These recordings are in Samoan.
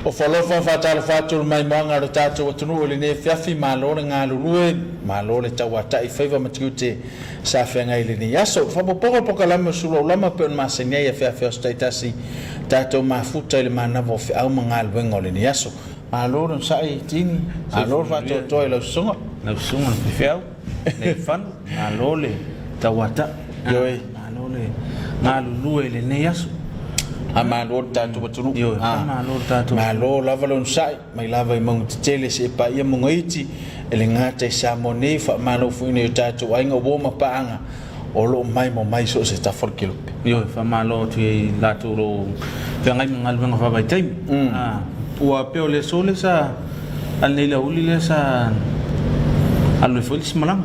Ofo alofa ma faatalofa atu le maimoaga a lo tatou atunuu i lenei afiafi. Malo le galulue, malo le tauata'i i faiva ma tiute sa feagai i lenei aso. Faaopoopoga o polokalame o sulu aulama e pei ona masani ai i afiafi o aso taitasi, tatou mafuta i le manava o feau ma galuega o lenei aso. Malo le onosai Tini, malo Soifua le manuia faatoatoa i lau susuga. Lau susuga i le faifeau Leifalu, malo le tauata'i, Ioe. malo le galulue i lenei aso. Faamalo le tatou atunuu. Ioe, faamalo le tatou atunuu. Malo lava le onosai, mai lava i mauga tetele seia paia mauga iti, e le gata i Samoa nei, faamalo foi i nai o tatou aiga, uo ma paaga o lo o maimoa mai i so o se tafa o le kelope. Ioe, faamalo atu i latou o lo o feagai ma galuega faavaitaimi. Ua pei o le aso lea sa alu nei i le aoauli lea sa alu ai foi le isi malaga.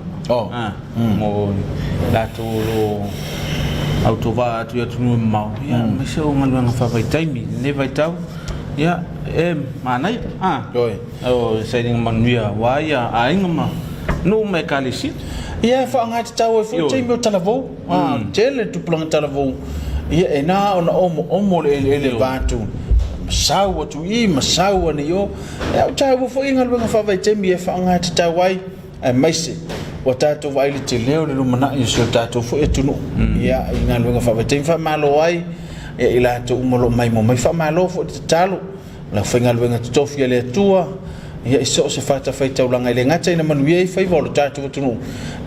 Mo latou o lo o autovaa atu i atunuu e mamao, ia, aemaise o galuega faavaitaimi i lenei vaitau, ia, e manaia. O sailiga manuia aua ia aiga ma nuu ma ekalesia. Ia, e faaaoga tatau ai foi le taimi o talavou. Tele le tupulaga talavou, ia e na ona omoomo le eleele vaeatu, ma sau atu i i ma sau ane i o. Ia, o taua foi galuega faavaitaimi e faaaoga tatau ai, aemaise ua tatou vaai i le tele o le lumanai o si o tatou foi atunuu, ia, i galuega faavaitaimi. Faamalo ai ia i latou uma o lo o maimoa mai. Faamalo foi le tatalo le aufaigaluega totofi a le Atua, ia, i so o se fatafaitaulaga, e le gata ina manuia ai faiva o le tatou atunuu,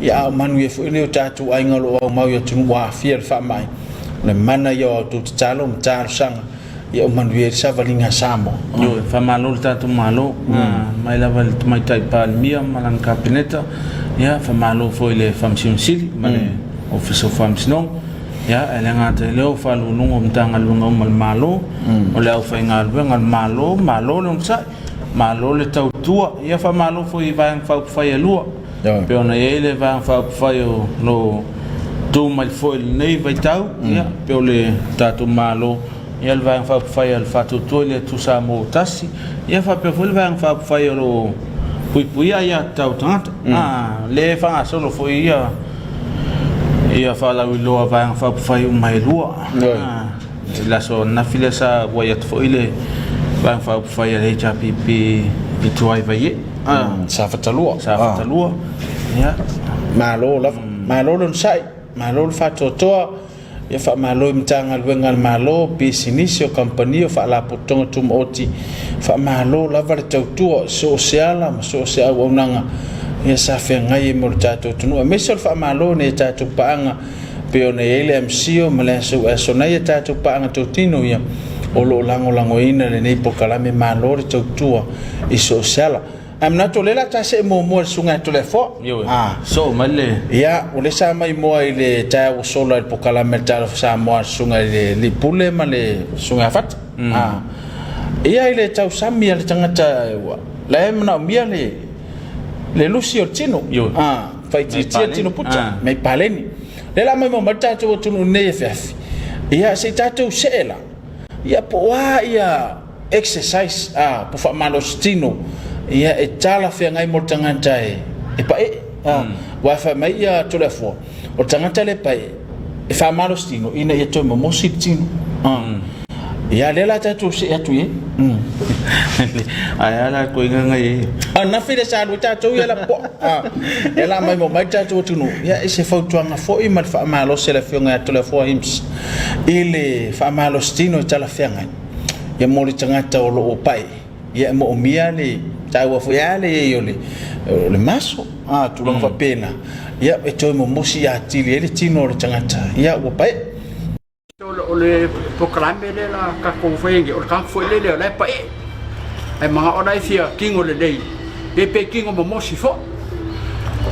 ia, a o manuia foi nai o tatou aiga o lo o aumau i atunuu ua aafia i le faamai. O le mana ia o a outou tatalo ma talosaga, ia ua manuia ai le savaliga a Samoa. Ioe, faamalo le tatou Malo, mai lava i le Tamaitai Palemia ma lana Kapeneta, ia, faamalo foi i le Faamasino Sili ma le Ofisa o Faamasinoga, ia, e le gata i lea o Faaluuluga o Matagaluega uma a le Malo, o le aufaigaluega a le Malo, malo le onosai, malo le tautua, ia faamalo foi i Vaega Faaupufai e lua, pei ona i ai le Vaega Faaupufai o lo o tu mai foi i lenei vaitau, ia, pei o le tatou Malo, ia, le Vaega Faaupufai a le Faatuatua i le Atua Samoa ua Tasi, ia faapea foi le Vaega Faaupufai o lo o puipuia aia tatau a tagata. Lea e faagasolo foi ia ia faalauiloa a Vaega Faaupufai uma e lua. I le aso ananafi lea sa auai atu foi le Vaega Faaupufai a le HRPP i tua i Vaiee. Safatalua. Safatalua. Ia. Malo lava. Malo le onosai, malo le faatoatoa. Ia faamalo i Matagaluega a le Malo, pisinisi, o kamupani, o faalapotopotoga tumaoti. Faamalo lava le tautua i so o se ala ma so o se auaunaga ia sa feagai ai mo le tatou atunuu. Aemaise o le faamalo i nai a tatou paaga pei ona i ai le MCIL ma le SOS, o nai a tatou paaga totino ia o lo o lagolagoina lenei polokalame. Malo le tautua i so o se ala. Ae manatu o lea o le a ta see muamua i le susuga ia Toleafoa. Ioe. Soo mai le. Ia, o lea sa maimoa i le taeao ua sola i le polokalame a le Talofa Samoa a le susuga i le Alii Pule ma le susuga ia Fata. Ia, i le tausami a le tagata la e manaomia le lusi o le tino. Ioe. Faaitiitia le tino puta, mai paleni. Lea o le a maimoa mai le tatou atunuu nei afiafi. Ia, se i tatou see la. Ia, po o a ia exercise a po faamalositino ia e talafeagai mo le tagata e paee. Aua e fai mai ia Toleafoa, o le tagata lea e paee e faamalositino ina ia toe momosi le tino. Ia lea la tatou see atu i ai. Ae a la koiga ngai e. Ananafi le sa alu ai tatou ia lapoa. Ia la maimoa mai le tatou atunuu. Ia i se fautuaga foi ma le faamalosi a le Afioga ia Toleafoa Himms i le faamalositino e talafeagai ia mo le tagata o lo o pae, ia e moomia le taua foi a le i ai o le maso, tulaga faapena, ia e toe momosi atili ai le tino o le tagata ia ua pae. O le polokalame lea la tatou faia nei, o le tagata foi lele o la e paee, ae manao la e fia tino lelei, pe pe tino momosi foi.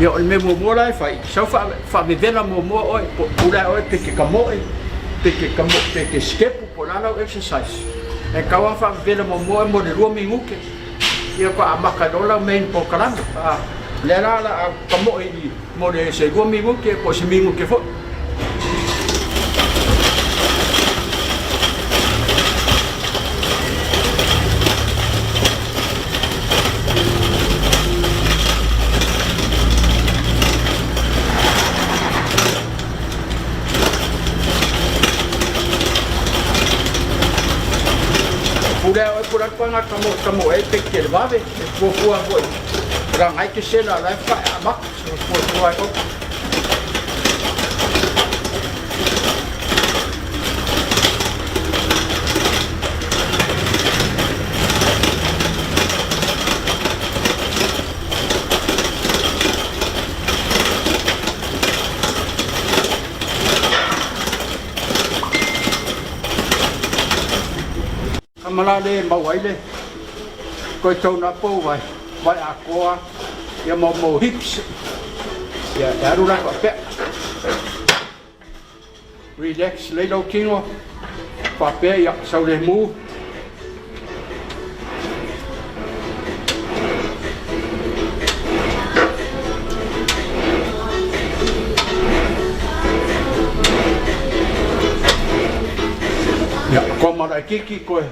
Ia o le mea muamua la e fai, sau faavevela muamua oe, pula oe pe te kamoe, pe te kamoe, pe te sitepu, po o le a lau exercise. Ae tatau lava ona faavevela muamua oe mo le 2 minute, ia faatoa amata ai loa lau main polokalame. O lea la o le a kamoe i mo le se 2 minute po o se minute foi. Pule a oe pule atu tagata mo tamo e pe ke le vave e fuafua foi. Ra ngai ke sela la fa a mak so fuafua ai o. Kama la le mau ai le koe tona pou vai vai akoa ia mau mau hips ia e alu la faapea relax lei lou tino faapea ia sau le mu. Ia, koa maraikiki koe,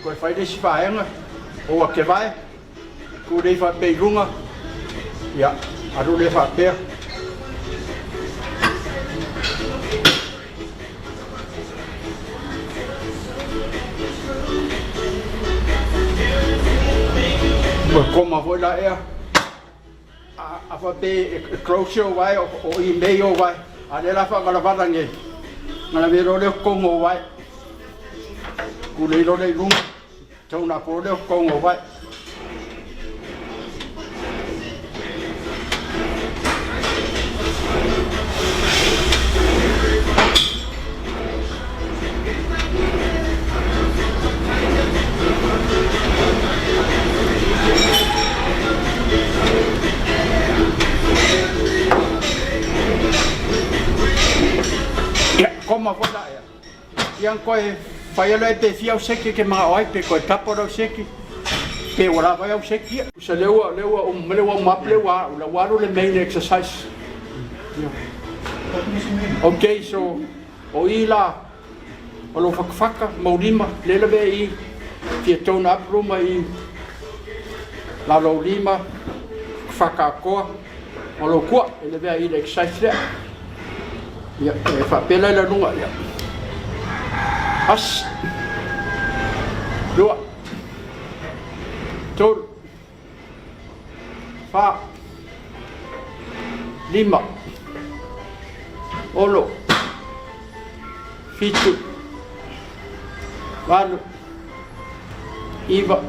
koe whai le isi vaega o ua kevae, ku lei faapea i luga, ia, alu le faapea. Ua koma foi la ea. A faapea e close ou vae o email ou vae, a lea la faavalavala nei, na lavea loa lea o totonu o vae. Tulei loa lea i luga, tau napo loa lea o totonu o vae. Ia, koma foi la ea. Ia koe whai alo e pe fia au seki ke mga oai pe koe tapo lau seki pe ua lava au seki ia. Sa lea ua lea ua map lea ua ua ua alu le main exercise. Ia. Okay, so o i la o lou fakafaka mau lima lea lavea i fia tone up luma i la lou lima fakafaka akoa ma lou kua e lavea i le exercise lea. Ia e faapea la i luga ia. As. Lua. Tolu. Fa. Lima. Ono. Fitu. Valu. Iva.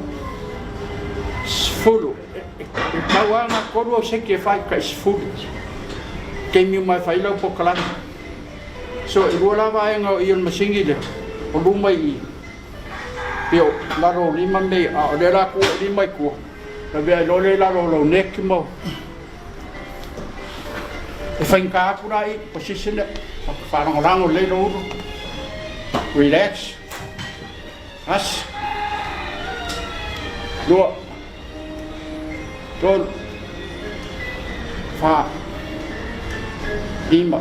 Sefulu. E tau lava na tolu au seki e fai kai sefulu. Taimi uma e fai lau polokalame. So e lua la vaega o i o le masini lea, o luma i i. Pei o lalo o lima mei, a o lea la ku e lima i tua, lavea ai loa lea i lalo o lou neck ma e faigata atu la i position lea, faalagolago lelei lou ulu, relax, tasi, lua, tolu, fa, lima,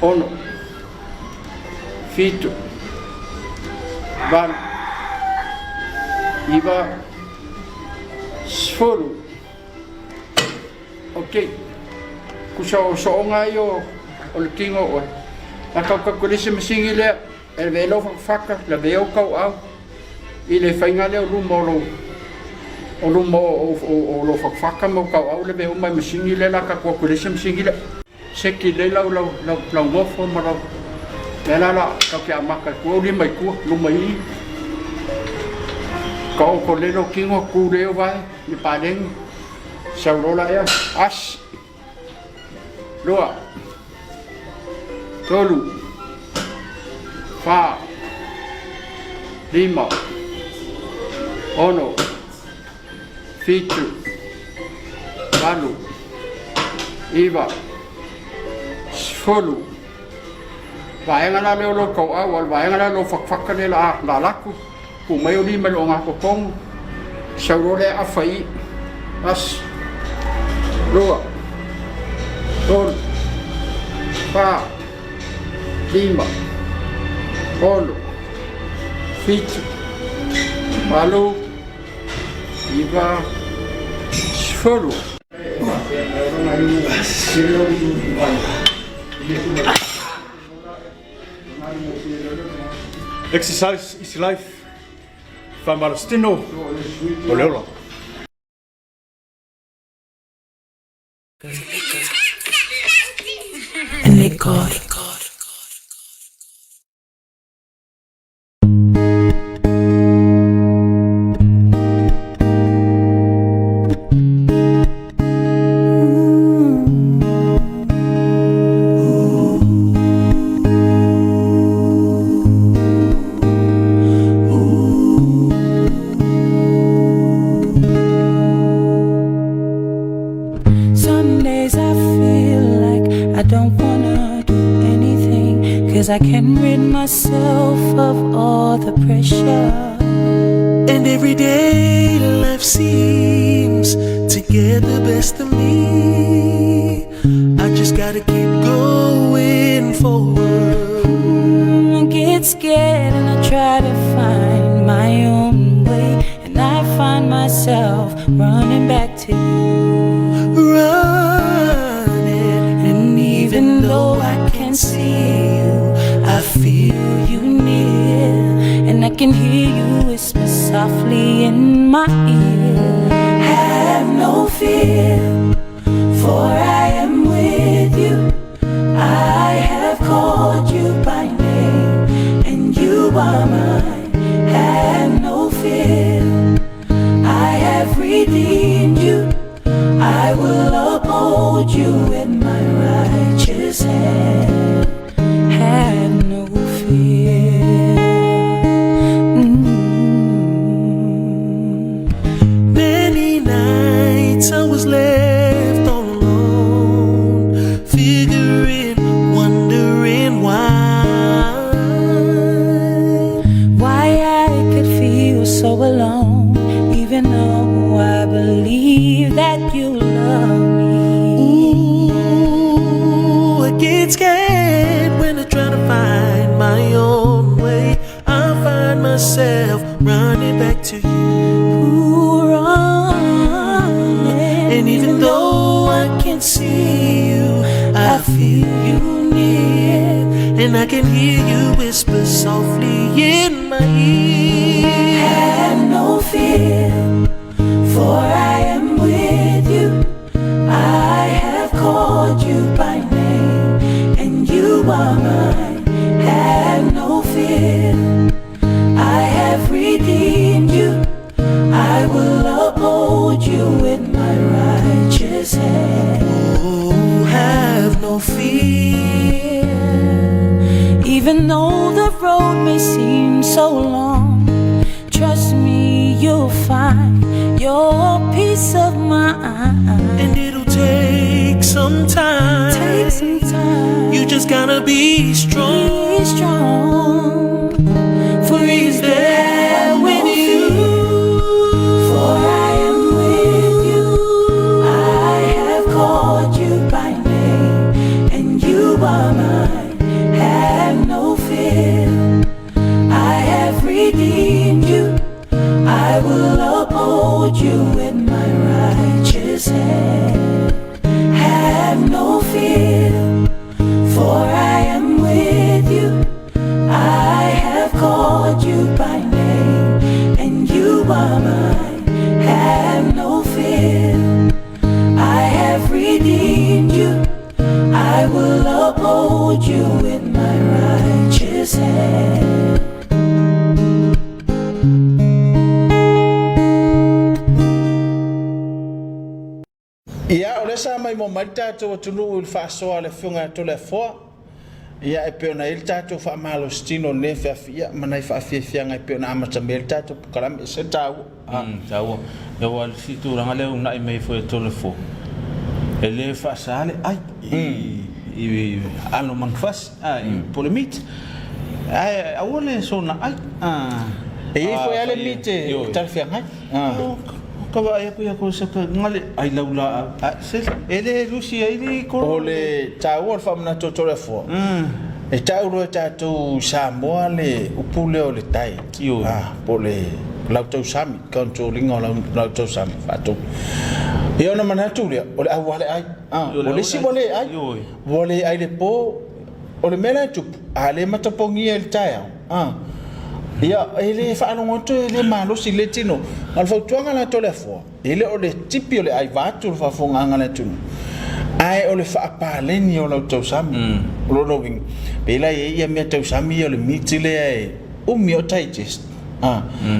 ono, 7, 8, 9, 10. Ok. Kusa o sooga ai o o le tino o oe. A kau kakulisi masini lea, e lavea ai lau fakafaka, lavea ai ou kauau i le faiga lea o luma o lou o luma o o lou fakafaka ma ou kauau lavea uma i masini lea la tatou akulisi masini lea. Seki lelei lau lau lau lau nofo ma lau lea la la tau te amata i tua lima i tua luma i i ka oko lelei lou tino tu lelei ou vae i paleni sau loa la ea asi lua tolu fa lima ono 7, 8, 9, 10. Vaega la lea o lou tauau, o le vaega la lou fatafata lea la la laku, tuu mai o lima i le ogatotonu, sau loa lea afa i i. Tasi, lua, tolu, fa, lima, ono, fitu, valu, 9, 10. Exercise is life, faamalositino o le ola. Some days I feel like I don't wanna do anything. Cause I can rid myself of all the pressure. And every day life seems to get the best of me. I just gotta keep going forward. I get scared and I try to find my own way. And I find myself running back to you. Running, And even though I can't see you, I feel you near. And I can hear you whisper softly in my ear. Have no fear, for I am with you. I have called you by name, and you are mine. Have no fear, I have redeemed you. I will uphold you with my righteous hand. Have no fear. Mm. Many nights I was left all alone, figuring, wondering why. Why I could feel so alone, even though I believe that you love me. Ooh, I get scared when I try to find my own way. I find myself running back to you. Ooh, running. And even though I can't see you, I feel you near. And I can hear you whisper softly in my ear. Have no fear, for I am with you. I have called you by name, and you are mine. Have no fear, I have redeemed you. I will uphold you with my righteous hand. Oh, have no fear. Even though the road may seem so long, trust me, you'll find your peace of mind. And it'll take some time. Take some time. You just gotta be strong. Be strong, for He's there with you. For I am with you. I have called you by name, and you are mine. Have no fear. I have redeemed you. I will uphold you with my righteous hand. Have no fear, for I am with you. I have called you by name, and you are mine. Have no fear, I have redeemed you. I will uphold you with my righteous hand. Ia, o lea sa maimoa mai le tatou atunuu i le faasoa a le Afioga ia Toleafoa, ia e pei ona i ai le tatou faamalositino i lenei afiafi, ia, ma nai faafiafiaga e pei ona amata mai ai le tatou polokalame. E ese le taua. Taua. Ia aua o le isi tulaga lea e uunai mai ai foi e Toleafoa, e le faasa le ai i alo manufasi, i polemiti, ae aua le soona ai. E i ai foi lava le miti e talafeagai. Ka vaai aku ia ko se ka ngale ai lau laau a se e le lusi ai le ko. O le taua o le faamanatu o Toleafoa, e tau loa e tatou i Samoa le upu lea o le diet, po o le lautausami, control ina o lautausami faatolu. Ia ona manatu lea, o le au lava le ai. O le isi ua le ai, ua le ai le po, o le mea la e tupu, a le matapogia i le taeao, Ia, e le faalogo atu e le malosi le tino. Ma le fautuaga la a Toleafoa, e le o le tipi o le ai vaeatu le faafofogaaga a le atunuu, ae o le faapaleni o lau tausami. O lona uiga, pei la e i ai mea tausami ia o le meat lea e umi o digest.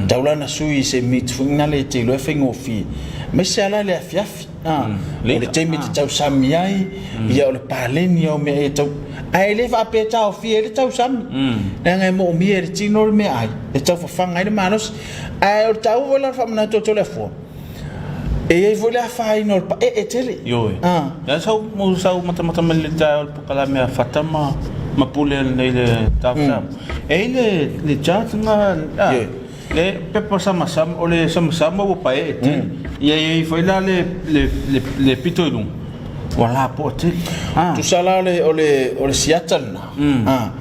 Tau la na sui i se meat foi lea e te iloa e faigofie. Aemaise lava la le afiafi. O le taimi e te tausami ai, ia o le paleni o mea e tau. Ae le faapea e taofia ai le tausami. Leaga e moomia e le tino le meaai e taufafaga ai le malosi. Ae o le taua foi la o le faamanatu atu o Toleafoa, e i ai foi le afaina o le paee tele. Ioe. Ia sau mo sau matamata mai le taeao i le polokalame a Fata ma ma Pule nei le tafsa. E i le le chart na le pepa samasama o le samasama ua paee tele. Ia i ai foi la le le le le pito i luga ua lapoa tele. Tusa la o le o le o le siata lena.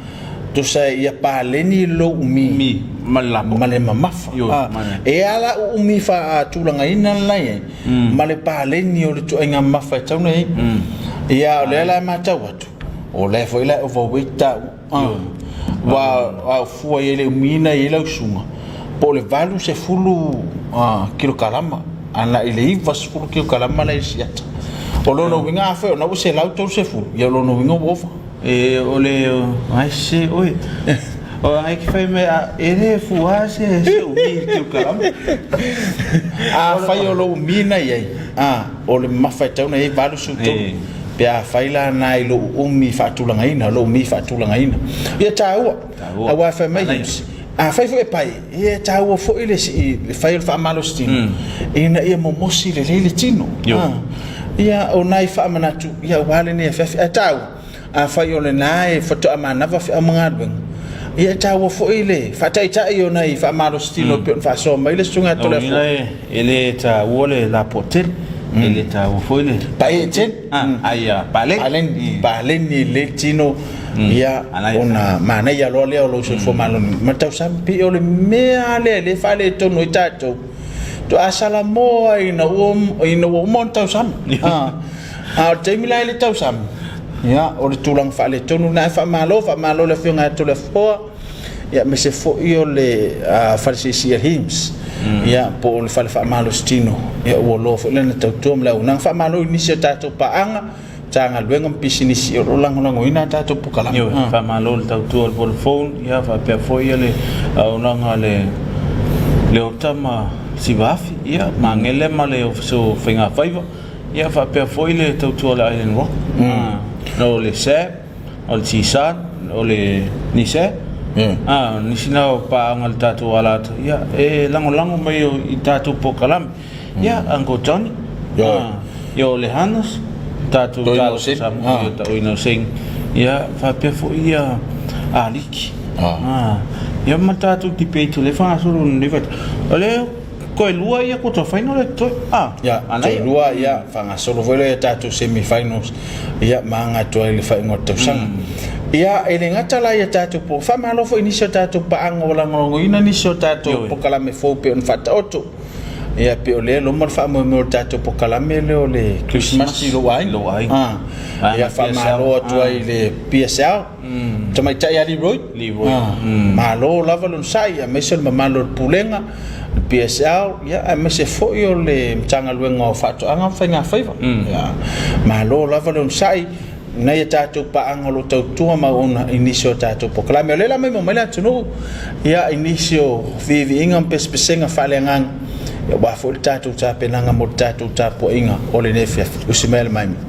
Tusa ia paleni lou umi Mi ma le lapoa. Ma le mamafa. Ioe, E a la uumi faatulagaina le la i ai ma le paleni o le ituaiga mamafa e tatau ona i ai. Ia o lea la e matau atu, o lea foi la e overweight taua. Ua a fua i ai le umi na i ai lau suga, po o le 80 kilokalama agai i le 90 kilokalama la i le siata. O lona uiga afai o lena ua 130, ia o lona uiga ua ova. E o le ai se oe. O ai ke fai me a e le fua se se umi i te ukalama. Afai o lou umi na i ai, a, o le mamafa e tatau ona i ai 83. Pe afai la na i lou umi faatulagaina, lou umi faatulagaina. Ia taua, aua e fai mai, afai foi e pai, ia e taua foi le sii, le fai o le faamalositino, ina ia momosi lelei le tino. Ia, o nai faamanatu, ia aua lenei afiafi. Ae taua, afai o lena e faatoa manava feau ma galuega, ia e taua foi le faataitai o nai faamalositino e pei ona faasoa mai le Susuga ia Toleafoa. E le taua le lapoa tele, e le taua foi le paee tele. Ai ia paleni. Paleni, paleni lelei le tino, ia ona manaia loa lea o lou soifua maloloina. Ma le tausami, pei o le mea lava lea o lea e faaletonu ai tatou, Toa salamoa ina ua ina ua uma ona tausami. A o le taimi la e le tausami, ia, o le tulaga faaletonu lena. Ae faamalo, faamalo i le Afioga ia Toleafoa, ia, aemaise foi o le Fale Siisii a le HIMS, ia, po o le Fale Faamalositino, ia, ua loa foi lana tautua ma le auaunaga. Faamalo i nisi o tatou paaga, Matagaluega ma pisinisi o lo o lagolagoina a tatou polokalame. Ioe, faamalo le tautua a le Vodafone, ia faapea foi ia le auaunaga a le Leota ma Sivaafi, ia Magele ma le Ofisa o Faiga Faiva, ia faapea foi le tautua a le Island Rock, o le SAB, o le T-San, o le NISE, o nisi na o paaga a le tatou alata, ia e lagolago mai i tatou polokalame. Ia, Uncle Johnny. Ia, o le Hannes, tatou talo Samoa, ia Toeaina Singh. Ia, faapea foi ia Aliki. Ia ma tatou debate o lea e faagasolo nei vaitau. O lea toe lua ia quarter final e totoe. Ia, toe lua, ia, faagasolo foi lea tatou semi finals, ia, ma aga atu ai i le faaiuga o le tausaga. Ia, e le gata la ia tatou po, faamalo foi i nisi o tatou paaga ua lagolagoina nisi o tatou polokalame fou e pei ona faataoto. Ia pei o lea e loma le faamoemoe o le tatou polokalame lea o le Christmas i lou aiga. Ia faamalo atu ai i le PSL, Tamaitai ia Leroy. Malo lava le onosai aemaise o le mamalu o le Pulega, le PSL, ia aemaise foi o le Matagaluega o Faatoaga ma Faigafaiva. Ia malo lava le onosai. Nai a tatou paaga o lo o tautua ma auauna i nisi o tatou polokalame. O lea la maimoa mai le atunuu ia, i nisi o viiviiga ma pesepesega faaleagaga, ia, aua foi le tatou tapenaga mo le tatou tapuaiga o lenei afiafi. Usi mai le maimoa.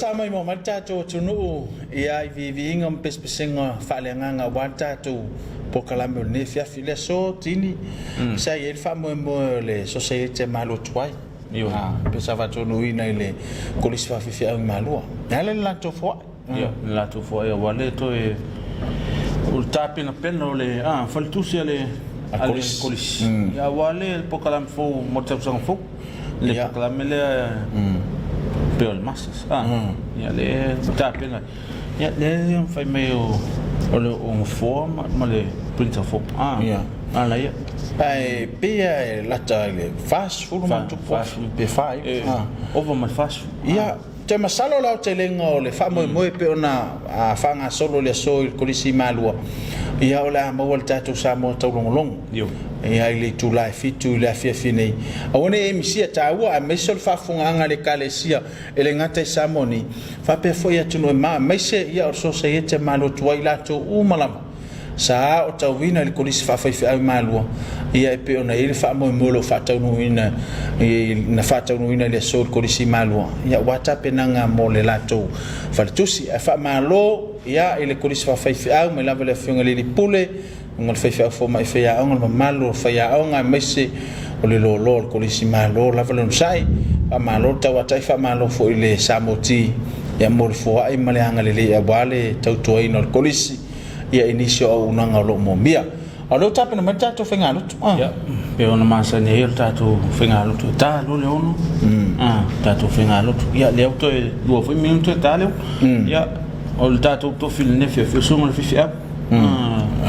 sa maimoa mai le tatou atunuu ia i viiviiga ma pesepesega faaleagaga aua le tatou polokalame o lenei afiafi. I le aso Tini, sa i ai le faamoemoe o le Sosaiete Malo Tuai pe sa faataunuuina i le Kolisi Faafeafeau i Malua. E ala i le latou foai. Ia, le latou foai aua le toe o le tapenapena o le faletusi a le Kolisi. Ia aua le polokalame fou mo le tausaga fou. Le polokalame lea pei o le Masters. Ia le tapena. Ia lea fai mai o le gafoa ma le printer fou. Ala ia. Ae pei e lata i le 40 ma tupu pe 49. Ova ma le 40. Ia, ou te masalo le aotelega o le faamoemoe e pei ona faagasolo i le aso i le Kolisi i Malua, ia o le a maua le tatou Samoa taulogologo. Ia i le itula e 7 i le afiafi nei. Aua ne i e misia, taua aemaise o le faafofogaaga a le Ekalesia e le gata i Samoa nei, faapea foi i atunuu e mamao, aemaise ia o le Sosaiete Malo Tuai i latou uma lava sa aotauina i le Kolisi Faafaifeau i Malua, ia e pei ona i ai le faamoemoe o lo o faataunuuina na faataunuuina i le aso i le Kolisi i Malua, ia aua tapenaga mo le latou faletusi. Ae faamalo ia i le Kolisi Faafaifeau mai lava i le Afioga i le Alii Pule, ma le faifeau fomai faiaoga, le mamalu o faiaoga aemaise o le loaloa o le Kolisi Malo lava le onosai. Faamalo le tauatai, faamalo foi i le Samoti ia mo le foai ma le agalelei aua le tautuaina o le Kolisi ia i nisi o auaunaga o lo o moomia. A o lea ua tapena mai le tatou faigalotu. Ia, pei ona masani ai o le tatou faigalotu e ta loa le 6, tatou faigalotu. Ia, lea ua toe 2 foi minute toe ta le 6. Ia, o le tatou tofi i lenei afiafi, o Susuga i le Faifeau.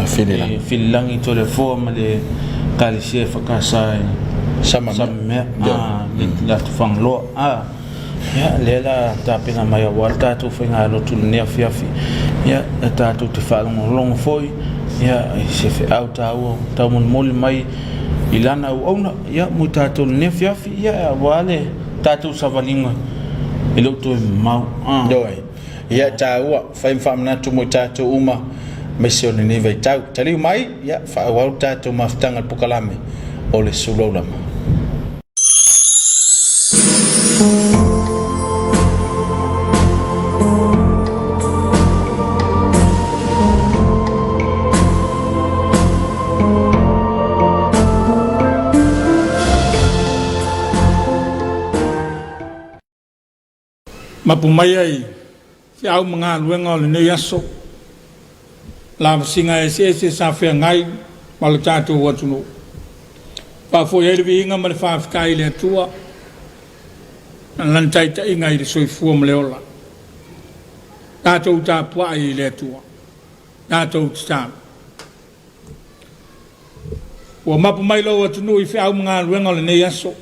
Fililagi. Fililagi Toleafoa ma le Ekalesia EFKS i Samamea, le atu Fagaloa. Ia, lea la tapena mai aua le tatou faigalotu i lenei afiafi. Ia, e tatou te faalogologo foi, ia, i se feau taua taumolimoli mai i lana auauna, ia, mo i tatou i lenei afiafi, ia, aua le tatou savaliga e le o toe mamao. Ioe. Ia, e taua, fai ma faamanatu mo i tatou uma, aemaise o lenei vaitau. Taliu mai, ia, faaauau le tatou mafutaga i le pokalame o le Suluaulama. Mapu mai ai feau ma galuega o lenei aso, lavasiga eseese sa feagai ma lo tatou atunuu. Faafoi ai le viiga ma le faafetai i le Atua na Lana taitaiga i le soifua ma le ola. Tatou tapuai i le Atua. Tatou tatalo. Ua mapu mai lou atunuu i feau ma galuega o lenei aso.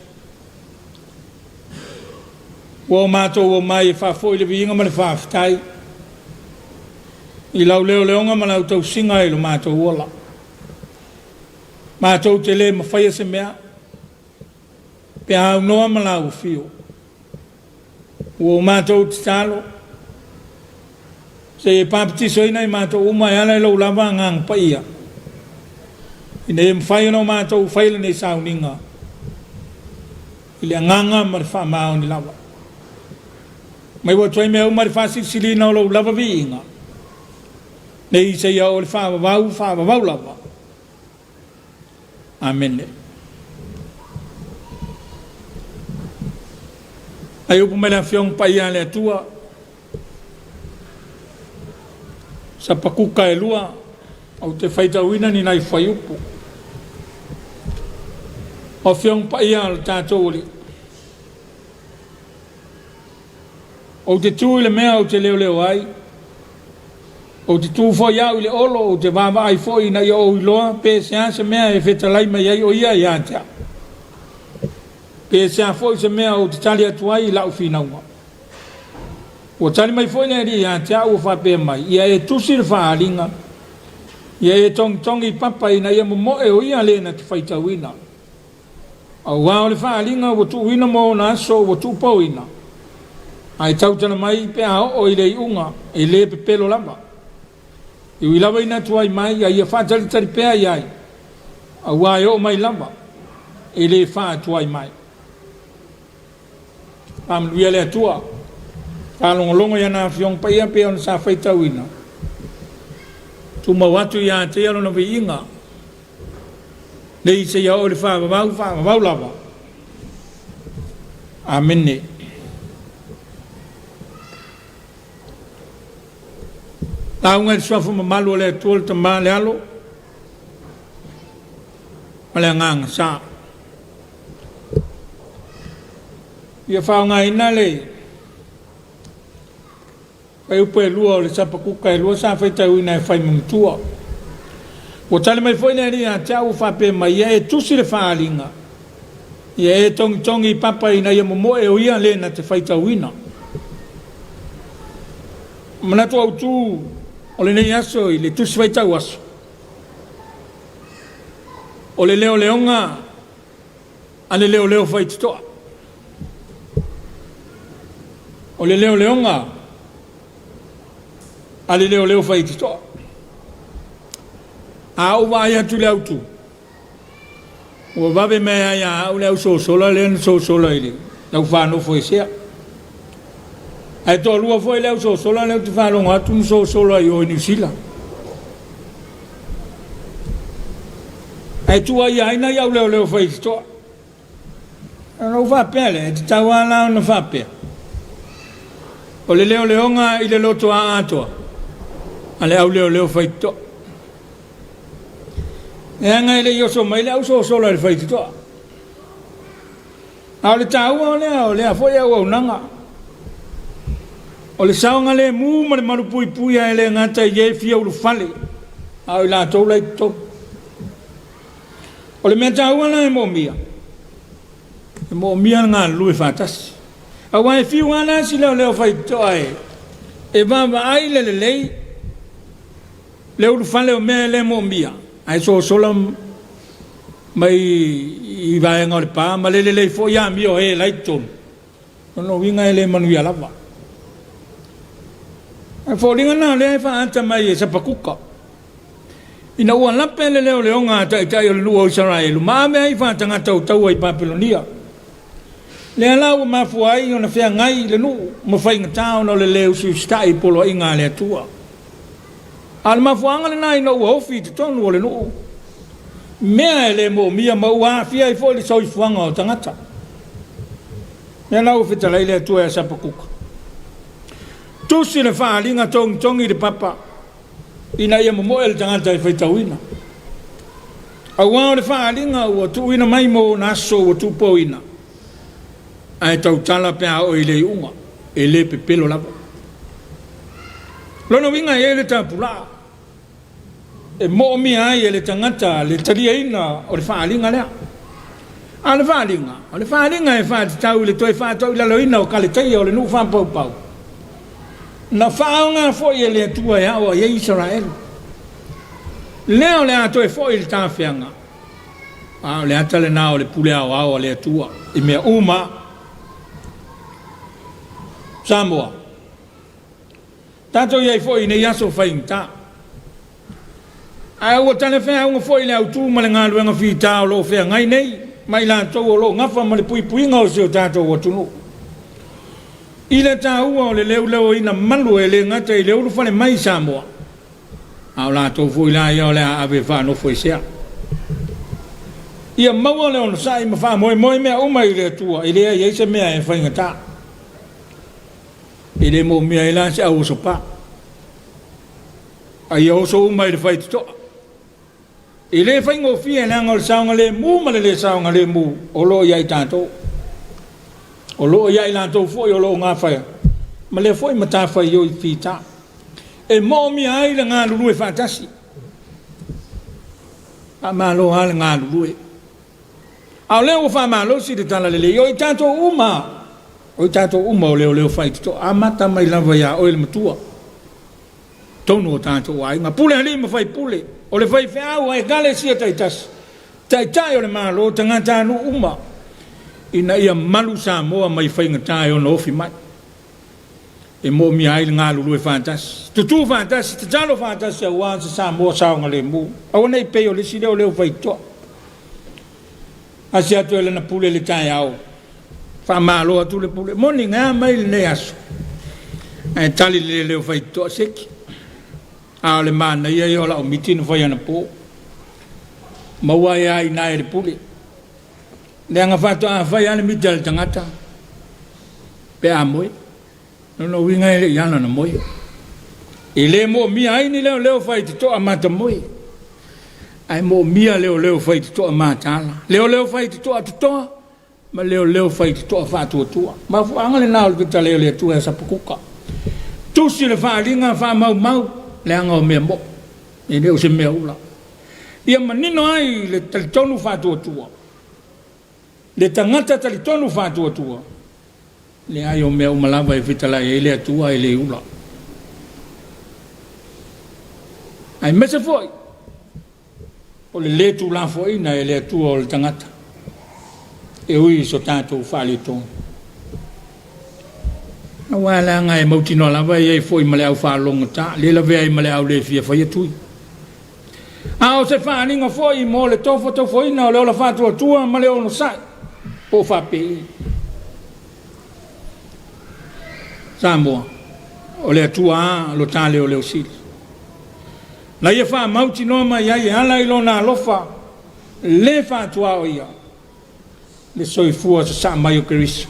Ua o matou omai e faafoi le viiga ma le faafetai i lau leoleoga ma lau tausiga i lo matou ola. Matou te le mafaia se mea pe a aunoa ma lau afio. Ua o matou tatalo, se i e papatisoina i matou uma e ala i lou lava Agaga Paia, ina ia mafai ona o matou fai lenei sauniga i le agaga ma le faamaoni lava. Mai ua tuai mea uma i le faasilisiliina o lou lava viiga, nei seia oo i le faavavau faavavau lava. Amene. Ai upu mai le Afioga Paia a le Atua, Sapakuka e lua, ou te faitauina ni nai fuaiupu. O Afioga Paia a lo tatou Alii, ou te tu i le mea ou te leoleo ai, Ou te tu foi au i le olo, ou te vaavaai foi ina ia ou iloa pe se a se mea e fetalai mai ai o ia ia te au, pe se a foi se mea ou te tali atu ai i lau finauga. Ua tali mai foi le Alii ia te au ua faapea mai, Ia e tusi le faaaliga, ia e togitogi i papa ina ia momoe o ia le na te faitauina. Aua o le faaaliga ua tuuina mo ona aso ua tuupauina, ae tautala mai pe a oo i le iuga e le pepelo lava. E ui lava ina tuai mai, a ia faatalitali pea i ai, aua e oo mai lava, e le faatuai mai. Faamanuia le Atua. Faalogologo i ana Afioga Paia pei ona sa faitauina, tumau atu ia te ia lona viiga, nei seia oo i le faavavau faavavau lava. Amene. Lauga i le Suafa mamalu o le Atua le Tama, le Alo ma le Agaga Sa. Ia faaaogaina le fuaiupu e 2 o le Sapakuka e 2 sa faitauina e fai ma matua. Ua tali mai foi le Alii ia te au ua faapea mai, Ia e tusi le faaaliga, ia e togitogi i papa ina ia momoe o ia le na te faitauina. Manatu autu o lenei aso i le tusi faitau aso, o le leoleoga a le leoleo faitotoa. O le leoleoga a le leoleo faitotoa. A ou vaai atu i le autu, ua vave mai lava ia au le ausosola lea na sosola i le laufanofo esea. Ae toalua foi le ausosola lea ou te faalogo atu na sosola i o i Niu Sila. Ae tuuaia ai nai auleoleo faitotoa. Ona ou faapea lea, e tatau lava la ona faapea, o le leoleoga i le loto atoa a le auleoleo faitotoa. Leaga e le i oso mai le ausosola i le faitotoa. A o le taua o lea, o lea foi auaunaga. O le saogalemu ma le malupuipuia e le gata i e fia ulufale, a o i latou la i totonu. O le mea taua la e moomia, e moomia le galulue faatasi. Aua e fiu lava la si leoleo faitotoa e vaavaai le lelei le ulufale o mea e le moomia, ae sosola mai i vaega o le pa ma le lelei foi amio e la i totonu, lona uiga e le manuia lava. Ae foliga lena o lea e faaata mai e Sapakuka, ina ua lape le leoleoga a taitai o le nuu o Isaraelu ma ave ai faatagata o taua i Papelonia. Lea la ua mafua ai ona feagai le nuu ma faigata ona o le le usiusitai i poloaiga a le Atua. A o le mafuaaga lena ina ua ofi i totonu o le nuu mea e le moomia ma ua aafia ai foi le soifuaga o tagata. Lea la ua fetalai le Atua ia Sapakuka, Tusi le faaaliga togitogi i le papa ina ia momoe le tagata e faitauina. Aua o le faaaliga ua tuuina mai mo ona aso ua tuupoina, ae tautala pe a oo i le iuga, e le pepelo lava. Lona uiga e i ai le tapulaa e moomia ai e le tagata le taliaina o le faaaliga lea. A o le faaaliga, o le faaaliga e faatatau i le toe faatoilaloina o Kaletaia o le nuu faapaupau, na faaaoga foi e le Atua e ao ai ai Isaraelu. Lea o le a toe foi i le tafeaga, a o le ata lena o le pule aoao a le Atua i mea uma. Samoa, tatou i ai foi i nei aso faigata. Ae ua talafeauga foi le autu ma le galuega fita o lo o feagai nei ma i latou o lo o gafa ma le puipuiga o si o tatou atunuu. I le taua o le leoleoina malu e le gata i le ulufale mai i Samoa, a o latou foi la ia o le a ave e faanofoesea. Ia maua le onosai ma faamoemoe mea uma i le Atua, e leai ai se mea e faigata. E le moomia ai la se au osopa. A ia oso uma i le faitotoa. E le faigofie leaga o le saogalemu ma le le saogalemu o lo o i ai tatou. O lo o i ai latou foi o lo o gafa ma lea foi matafaioi fita. E moomia ai le galulue faatasi. Faamalo lava le galulue. A o lea ua faamalosi le talalelei, o i tatou uma, o i tatou uma o leoleo faitotoa, amata mai lava ia oe le matua, totonu o tatou aiga, pule alii ma faipule, o le faifeau a ekalesia taitasi, taitai o le Malo, tagatanuu uma, ina ia malu Samoa mai faigata e ono ofi mai. E moomia ai le galulue faatasi, tutū faatasi, tatalo faatasi aua se Samoa saogalemu. Aua ne i pei o le isi lea o leo faitotoa. Asi atu e lana pule i le taeao, faamalo atu le pule. Moni, na mai lenei aso. Ae tali le leo faitotoa seki. A o le manaia ia o lau miti na fai anapo. Maua ai lava i ina e le pule. Leaga faatoa fai lava le miti a le tagata pe a moe. Lona uiga e le i ala ona moe. E le moomia ai ni leoleo faitotoa matamoe, ae moomia leoleo faitotoa mataala, leoleo faitotoa totoa ma leoleo faitotoa faatuatua. Mafuaaga lena o le fetalai o le Atua ia Sapakuka. Tusi le faaaliga faamaumau leaga o mea mo'i, e le o se mea ula. Ia manino ai le talitonu faatuatua, le tagata talitonu faatuatua, Leai, o mea uma lava e fetalai ai le Atua e le ula. Aemaise foi o le lē tulafoaina e le Atua o le tagata e ui i so tatou faaletonu. Aua leaga e mautinoa lava e i ai foi ma le au faalogogata, le lavea ai ma le au le fia faia tui. A o se faaaliga foi mo le tofotofoina o le ola faatuatua ma le onosai, po o faapei. Samoa, o le Atua a lo ta leoleo sili. Na ia faamautinoa mai ai e ala i lona alofa le faatuaoia le soifua sasaa mai o Keriso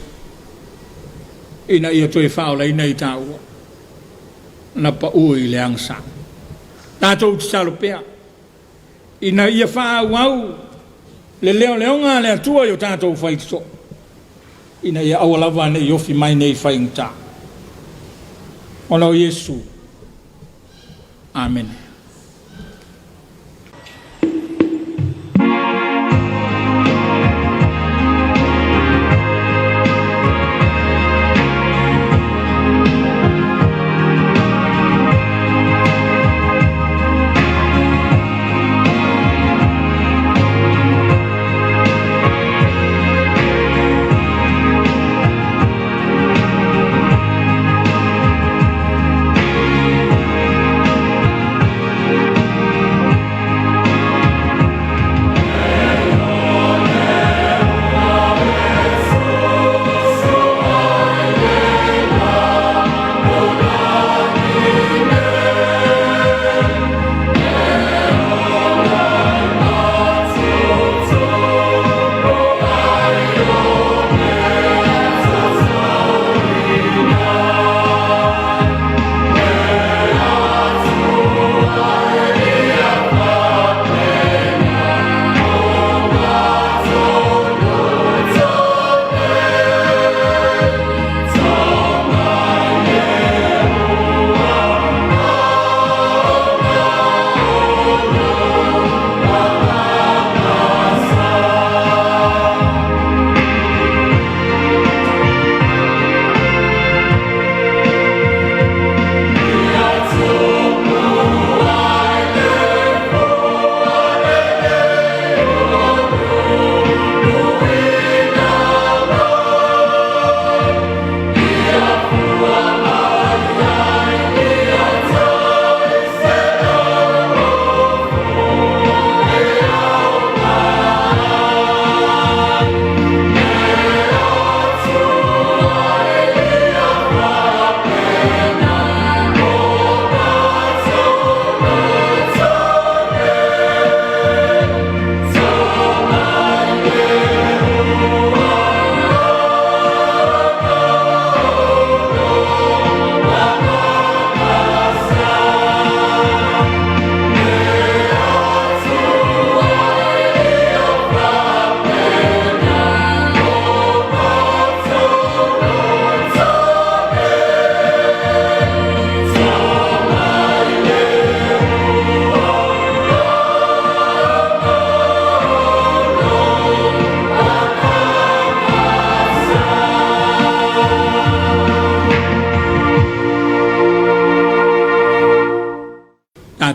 ina ia toe faaolaina i taua na pau i le agasā. Tatou tatalo pea ina ia faaauau le leoleoga a le Atua i o tatou faitotoo, ina ia aua lava ne i ofi mai nei faigata. Ona o Iesu. Amene.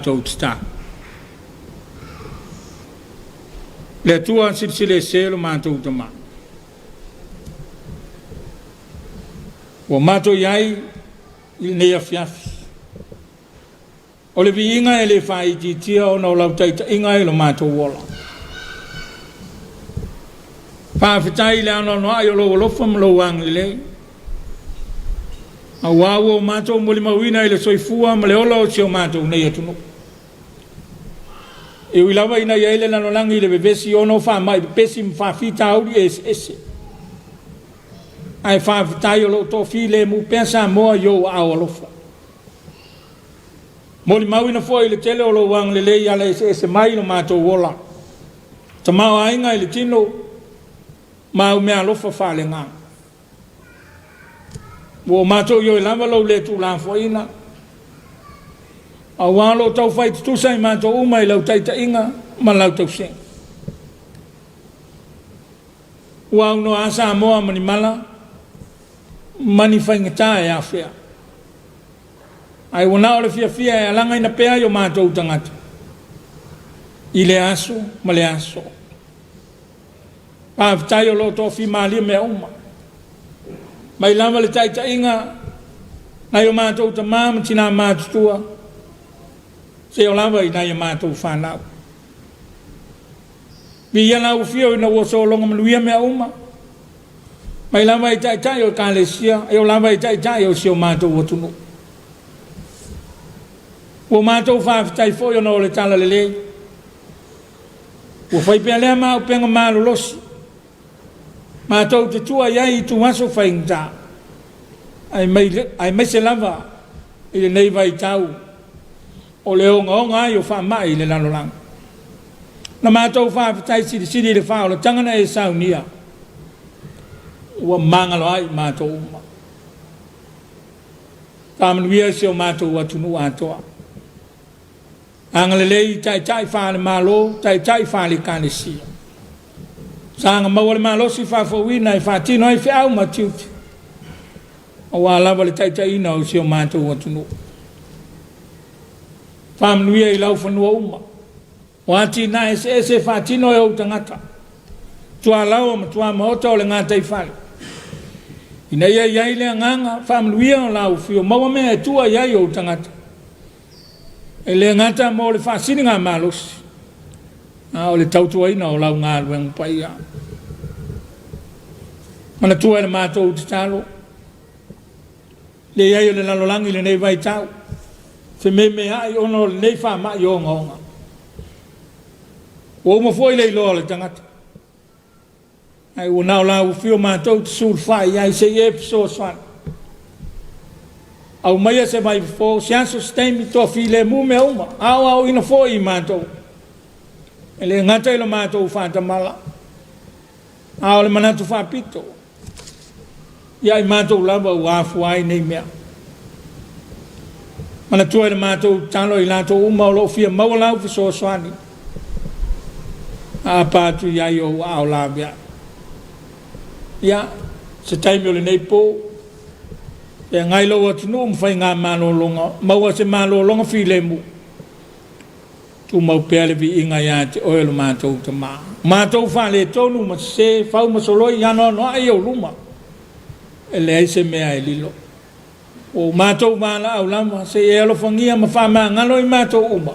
Tatou tatalo. Le Atua silasila ese lo matou tama. Ua matou i ai i lenei afiafi. O le viiga e le faaitiitia ona o lau taitaiga i lo matou ola. Faafetai i le anoanoai o lou alofa ma lou agalelei. Auā ua o matou molimauina i le soifua ma le ola o si o matou nei atunuu. E ui lava ina i ai le lalolagi i le vevesi ona o faamai pepesi ma faafitauli eseese, ae faafetai o lo o toafilemu pea Samoa i ou aao alofa. Molimauina foi i le tele o lou agalelei i ala eseese mai i lo matou ola, tamaoaiga i le tino ma au meaalofa faaleagaga. Ua o matou ioe lava lou le tuulafoaiina, auā o lo o taufai tutusa i matou uma i lau taitaiga ma lau tausiga. Ua aunoa a Samoa ma ni mala ma ni faigata e afea, ae ua na o le fiafia e alagaina pea i o matou tagata i le aso ma le aso. Faafetai o lo o toafimalie mea uma. Mai lava le taitaiga nai o matou tamā ma tinā matutua, seia lava i nai a matou fanau. Viia lau afio ina ua sologa manuia mea uma, mai lava i taitai o Ekalesia, e oo lava i taitai o si o matou atunuu. Ua matou faafetai foi ona o le talalelei. Ua fai pea lea ma auupega malolosi matou te tua i ai i ituaso faigata, aemaise lava i lenei vaitau o le ogaoga ai o faamai i le lalolagi. Na matou faafetai silisili i le faaolataga na e saunia, ua magalo ai matou uma. Faamanuia si o matou atunuu atoa. Agalelei i taitai faale-Malo, taitai faale-Ekalesia. Saga maua le malosi faafouina e faatino ai feau ma tiute, aua lava le taitaiina o si o matou atunuu. Faamanuia i lau fanua uma, o atinae eseese e faatino e ou tagata, tualaoa ma tuamaota o le gataifale, ina ia i ai le agaga faamanuia o lau afio, maua mea e tua i ai ou tagata. E le gata mo le faasiligamalosi, a o le tautuaina o lau galuega paia. Manatua e le matou tatalo le i ai o le lalolagi i lenei vaitau, fememeai ona o lenei faamai ogaoga. Ua uma foi le iloa o le tagata. Ae ua na o lau afio matou te sulufai i ai se i e fesoasoani. Aumaia se vaifofo, se aso, se taimi, toafilemu mea uma, aoaoina foi i matou. E le gata i lo matou faatamala, a o le manatu faapito ia i matou lava ua afua ai nei mea. Manatua i le matou tatalo i latou uma o lo o fia maua lau fesoasoani, aapa atu i ai ou aao laveai. Ia, se taimi o lenei po, feagai lou atunuu ma faigamalologa, maua se malologa filemu, Tumau pea le viiga ia te oe lo matou Tama. Matou faaletonu ma sese, fau ma soloi, anoanoai i ou luma, e leai se mea e lilo. Ua o matou valaau lava, se i e alofagia ma faamagalo i matou uma,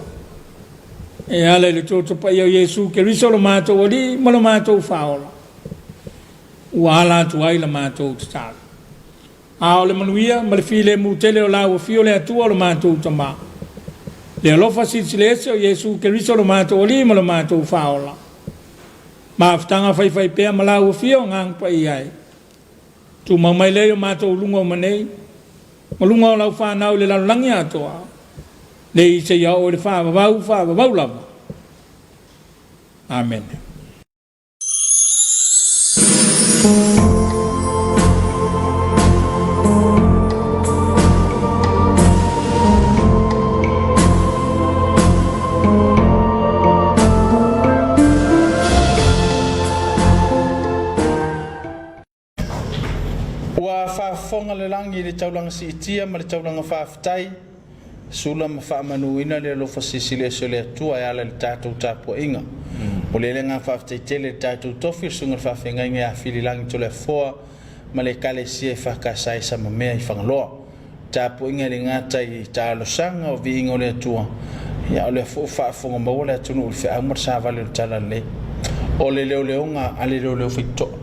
e ala i le toto paia o Iesu Keriso lo matou Alii ma lo matou Faaola, ua ala atu ai la matou tatalo. A o le manuia ma le filemu tele o lau Afio le Atua o lo matou Tama, le alofa silisili ese o Iesu Keriso lo matou Alii ma lo matou Faaola, mafutaga faifaipea ma lau Afio Agaga Paia e tumau mai lea i o matou luga uma nei, ma luga o lau fanau i le lalolagi atoa, nei seia oo i le faavavau faavavau lava. Amene. Ua faafofoga le lagi i le taulaga siitia ma le taulaga faafetai, sula ma faamanuina le alofa silisili ese o le Atua e ala i le tatou tapuaiga. O le agaga faafetai tele i le tatou tofi, le susuga i le faafeagaiga ia Fililagi Toleafoa ma le Ekalesia EFKS i Samamea i Fagaloa. Tapuaiga e le gata i talosaga o viiga o le Atua, ia o lea foi ua faafofoga maua le atunuu i le feau ma le savali o le talalelei. O le leoleoga a le leoleo faitotoa.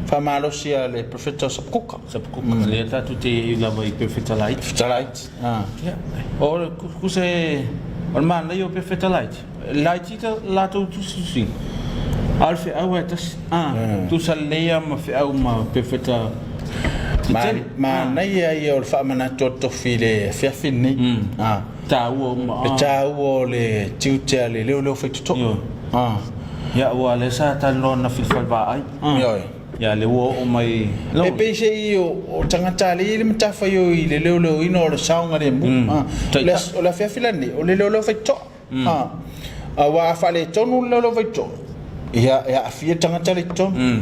Faamalosi a le Perofeta o Sapakuka. Sapakuka, lea tatou te i ai lava i Perofeta laiti. Perofeta laiti. Ia, o le tusa e, o le manaia o Perofeta laiti, laiti ta latou tusitusiga, a o le feau lava e tasi. Tusa lelei lava ma feau ma Perofeta tetele. Manaia ia o le faamanatu o le tofi i le afiafi lenei. Taua uma. Le taua o le tiute a le leoleo faitotoa. Ia, aua o lea sa talanoa ananafi i le fale vaai. Ioe. Ia, lea ua oo mai. E pei se i o tagata lea e i ai le matafaioi i le leoleoina o le saogalemu. O le afiafi la lenei, o le leoleo faitotoa. Aua a faaletonu le leoleo faitotoa, ia e aafia le tagata la i totonu.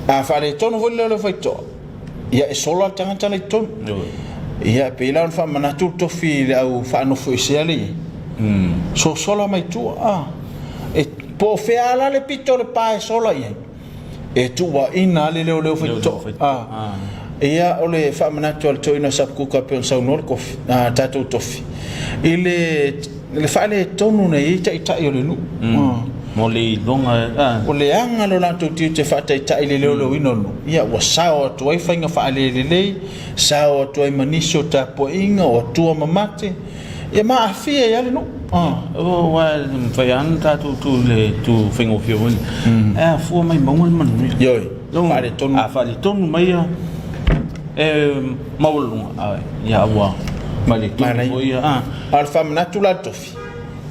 A faaletonu foi le leoleo faitotoa, ia e sola le tagata la i totonu. Ia e pei la ona faamanatu le tofi i le au faanofoesea lea i ai. Sosola mai tua. E po o fea la le pito o le pa e sola i ai, e tuuaina le leoleo faitotoa. Ia o le faamanatu a le toeaina o Sapukuka pei ona saunoa le kofi, tatou tofi i le faaletonu na i ai taitai o le nuu. Mo le iloga. O le aga lo latou tiute faataitai i le leoleoina o le nuu, ia ua sao atu ai faiga faalelelei, sao atu ai ma nisi o tapuaiga o atua mamate, ia ma aafia ai lava le nuu. Aua e mafai lava ona tatou tu i le tu faigofie foi lea, e afua mai mauga le manuia. Ioe, faaletonu. A faaletonu mai ia, e maualuluga, ia ua faaletonu foi ia. A o le faamanatu la le tofi,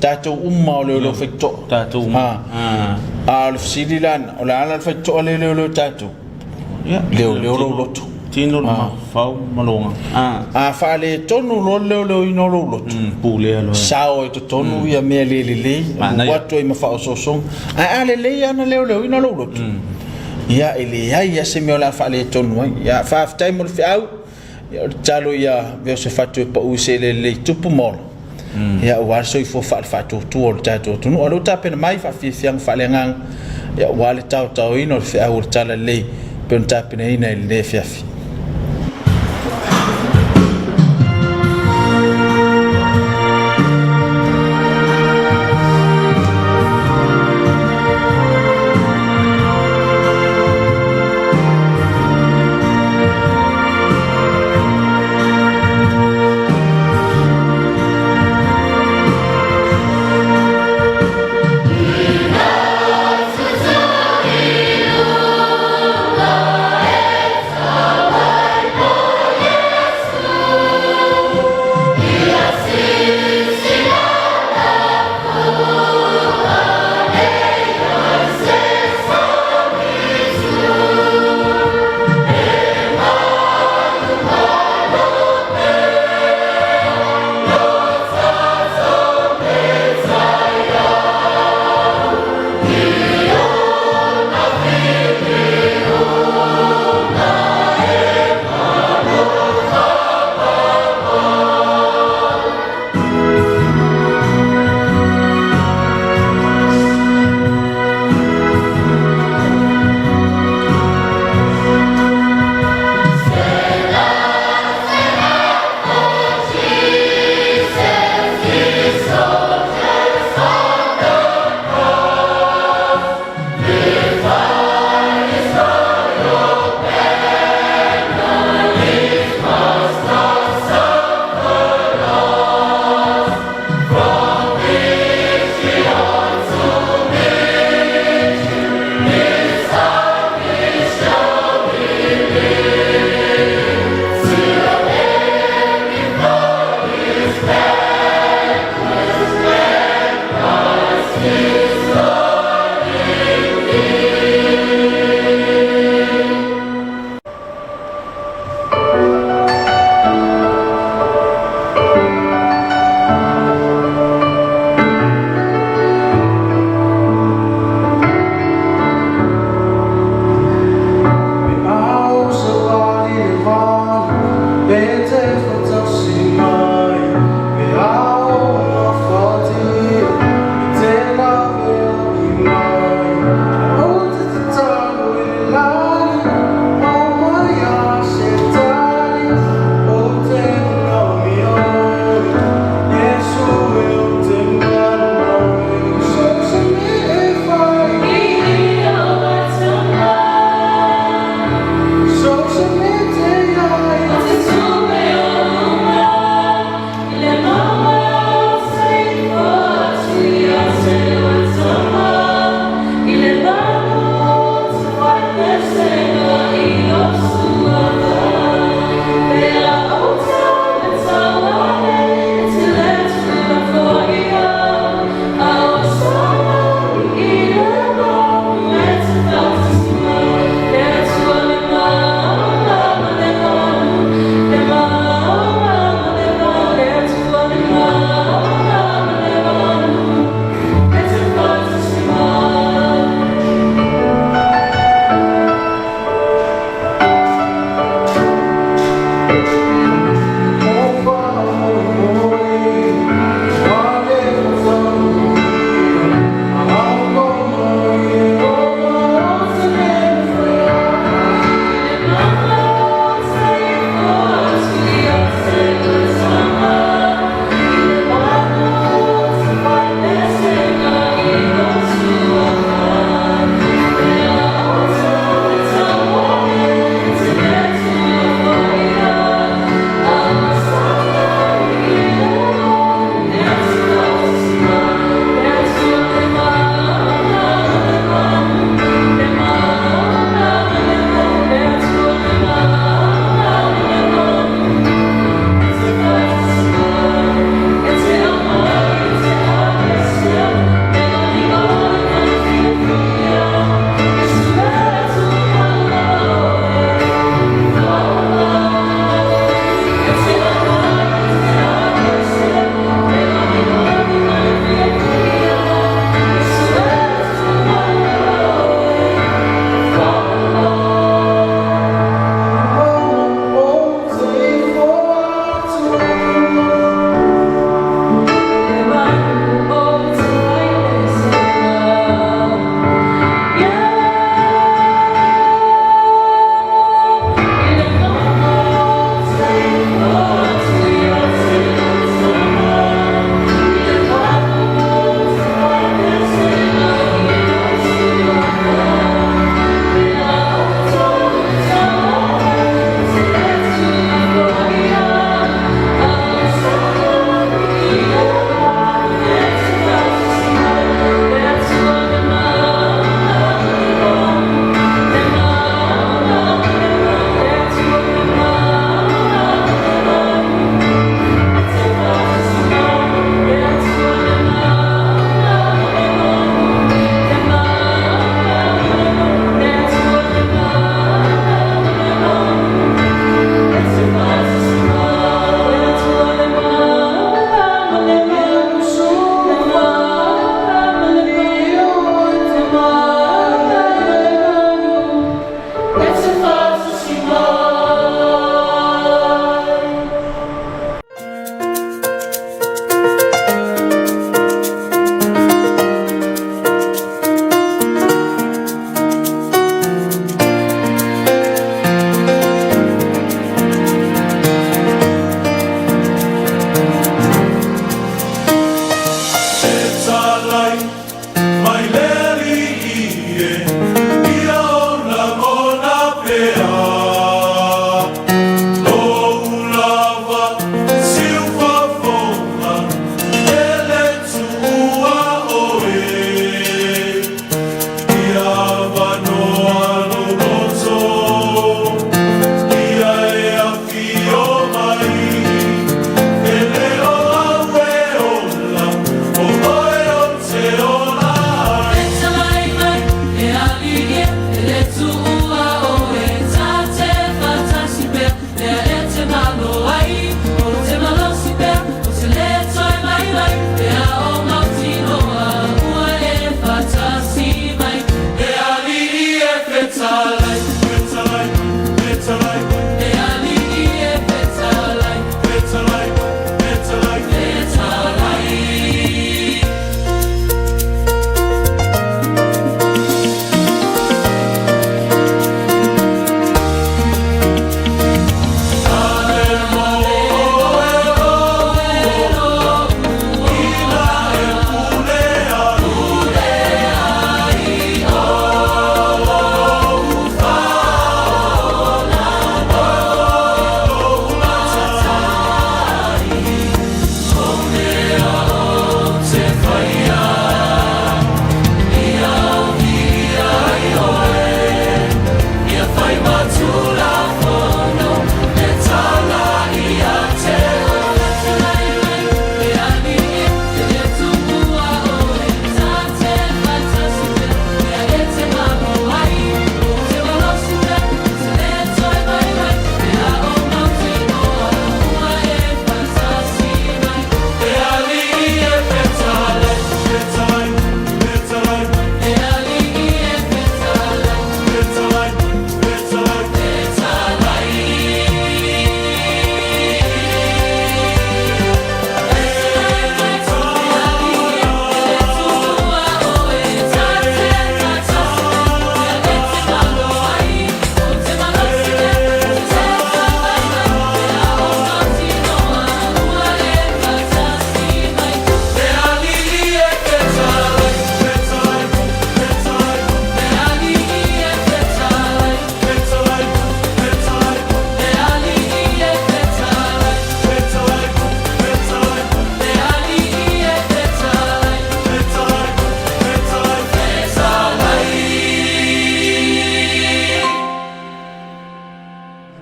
tatou uma o leoleo faitotoa. Tatou uma. A o le fesili la lena, o le a la le faitotoa lea e leoleo tatou? Leoleo lou loto. Tino le mafaufau ma lou agaga. A faaletonu loa le leoleoina o lou loto, pulea loa. Sao ai totonu ia mea le lelei, alu atu ai ma faaosoosoga. Ae a lelei lava ona leoleoina lou loto, ia e leai lava se mea o le a faaletonu ai. Ia faafetai mo le feau, ia o le tatalo ia avea o se fatu e pau i se eleele lelei tupu ma ola, ia aua le soifua faale-faatuatua o le tatou atunuu. A o lea ua tapena mai faafiafiaga faaleagaga, ia aua le taotaoina o le feau o le talalelei pei ona tapenaina i lenei afiafi.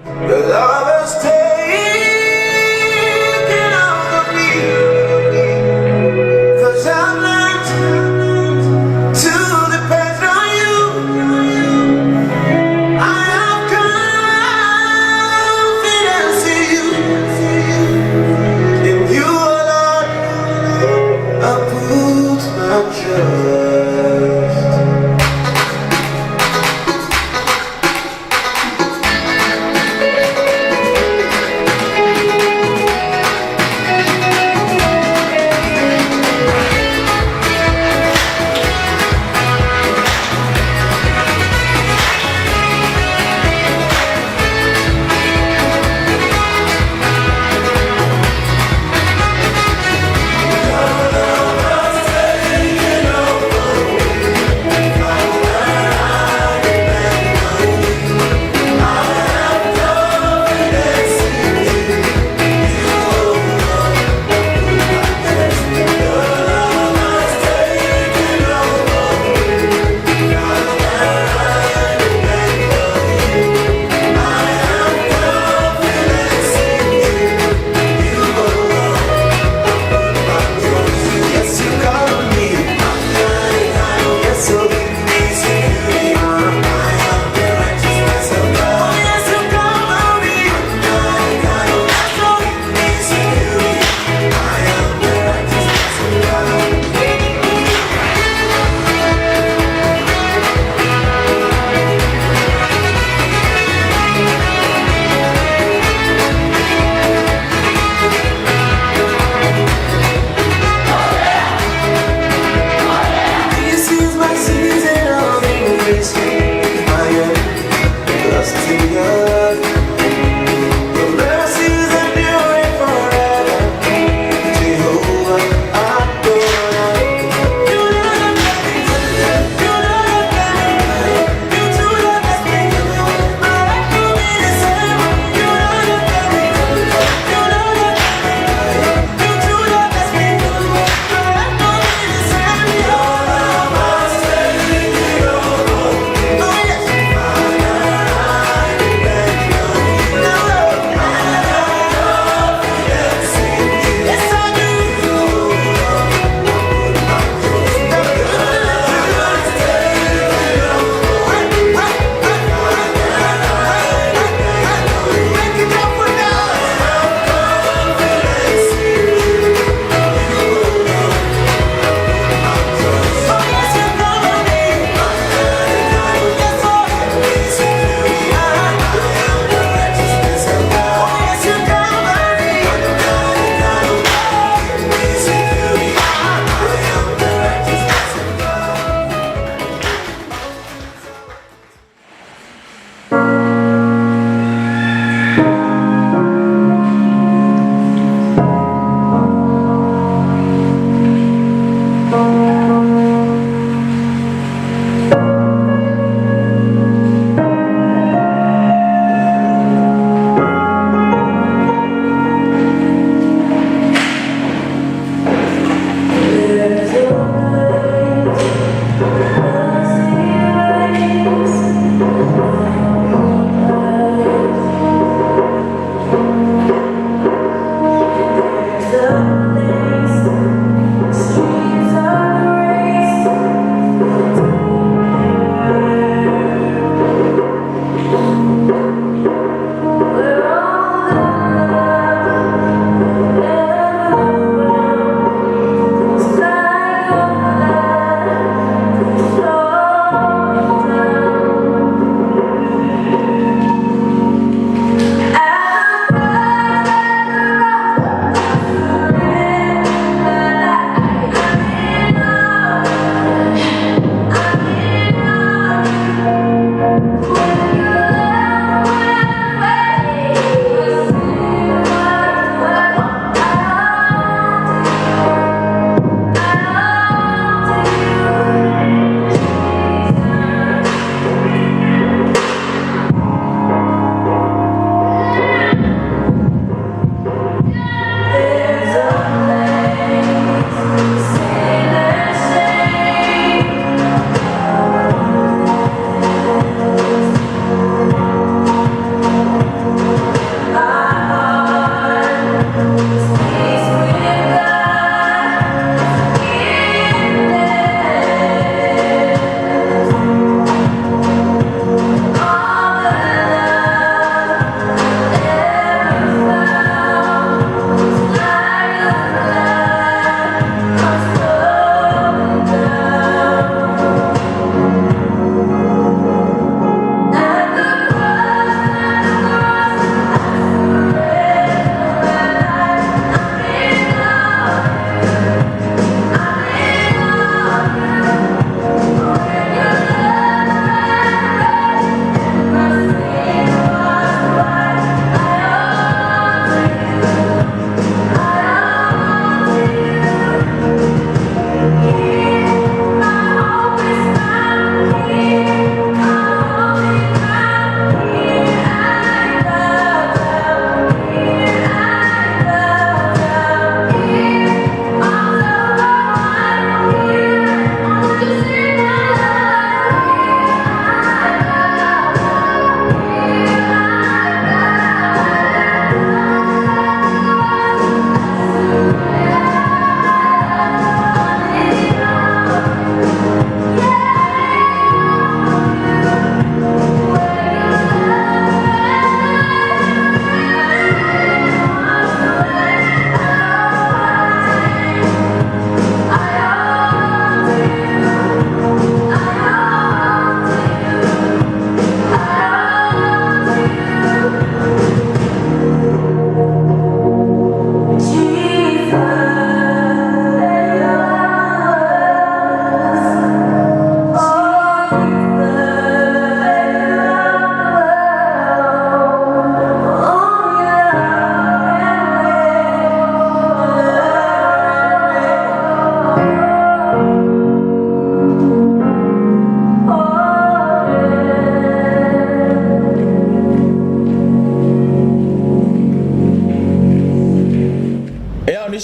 Your love has taken over me. 'Cause I've learned to depend on you. I have confidence in you. In you alone, I put my trust.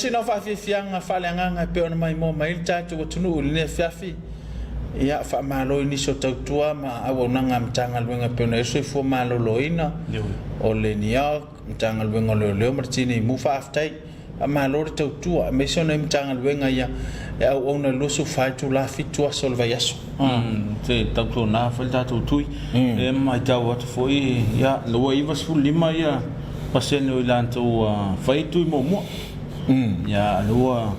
tasi lena o faafiafiaga faaleagaga e pei ona maimoa mai ai le tatou atunuu i lenei afiafi. Ia, faamalo i nisi o tautua ma auaunaga a Matagaluega e pei ona i ai le Soifua Maloloina, o le NEOC, Matagaluega o Leoleo ma le Tinei Mu. Faafetai, faamalo le tautua, aemaise o nai Matagaluega ia e auauna i le 24 itula, 7 aso o le vaiaso. Se tautuana foi le tatou tui. E matau atu foi, ia, ua 95 ia pasene o i latou ua fai tui muamua. Ia, lea ua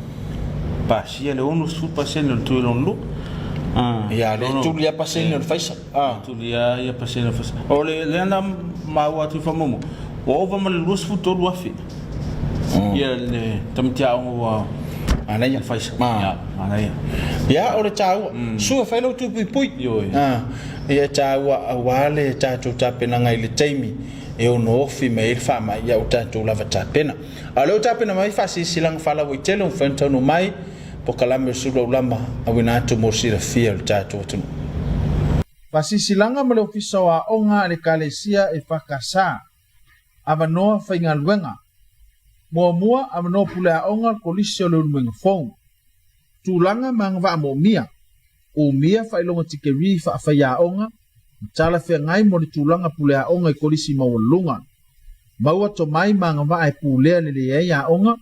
pasia le 60% o le tui lona lua. Ia, le tuli lava pasene o le Pfizer. Tuli lava ia pasene o le Pfizer. O le lea na maua atu i faamaumauga, ua ova ma le 23,000 ia le tamaiti aoga ua Manaia. le Pfizer. Ia, manaia. Ia, o le taua, sua fai lou tui puipui. Ioe. Ia, e taua aua le tatou tapenaga i le taimi e ono ofi mai ai le faamai, ia ua tatou lava tapena. A o lea ua tapena mai faasilasilaga faalauaitele ua mafai ona taunuu mai polokalame o le Sulu Aulama auina atu mo le silafia o le tatou atunuu. Faasilasilaga ma le Ofisa o Aoga a le Ekalesia EFKS, Avanoa Faigaluega. Muamua, Avanoa Pule Aoga Kolisi o Leulumoega Fou. Tulaga ma agavaa moomia. Umia faailoga tikerii faafaiaoga ma talafeagai mo le tulaga puleaoga i kolisi maualuluga. Maua tomai ma agavaa e pulea lelei ai aoga,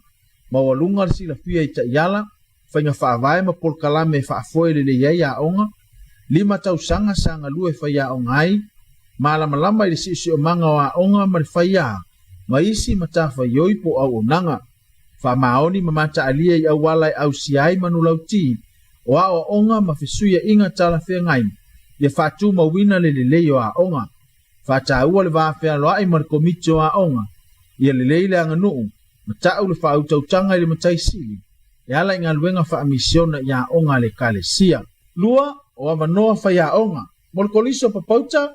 maualuga le silafia i taiala, faiga faavae ma polokalame e faafoe lelei ai aoga, lima tausaga sa galue faiaoga ai, malamalama i le siosiomaga o aoga ma le faia ma isi matafaioi po o auaunaga. Faamaoni ma mataalia i auala e ausia ai manulauti o aoaoga ma fesuiaiga talafeagai ia faatumauina le lelei o aoga. Faataua le va fealoai ma le Komiti o Aoga ia lelei le aganuu ma ta'u le faautautaga i le Matai Sili e ala i galuega faamisiona i aoga a le Ekalesia. Lua, o avanoa faiaoga mo le Kolisi o Papauta,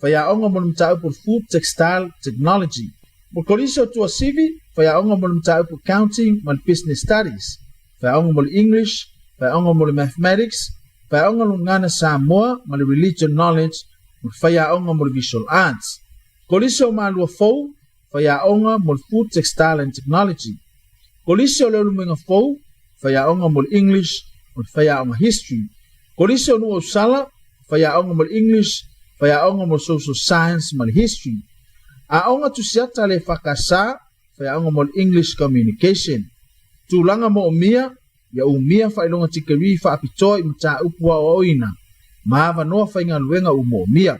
faiaoga mo le mataupu o le Food Textile Technology. Mo le Kolisi o Tuasivi, faiaoga mo le mataupu Accounting ma le Business Studies, faiaoga mo le English, faiaoga mo le Mathematics, faiaoga mo le Gagana Samoa ma le Religion Knowledge ma le faiaoga mo le Visual Arts. Kolisi o Malua Fou, faiaoga mo le Food Textile and Technology. Kolisi o Leulumoega Fou, faiaoga mo le English ma le faiaoga History. Kolisi o Nuuausala, faiaoga mo le English, faiaoga mo le Social Science ma le History. Aoga Tusiata a le EFKS, faiaoga mo le English Communication. Tulaga moomia, ia umia faailoga tikerii faapitoa i mataupu aoaoina ma avanoa faigaluega ua moomia.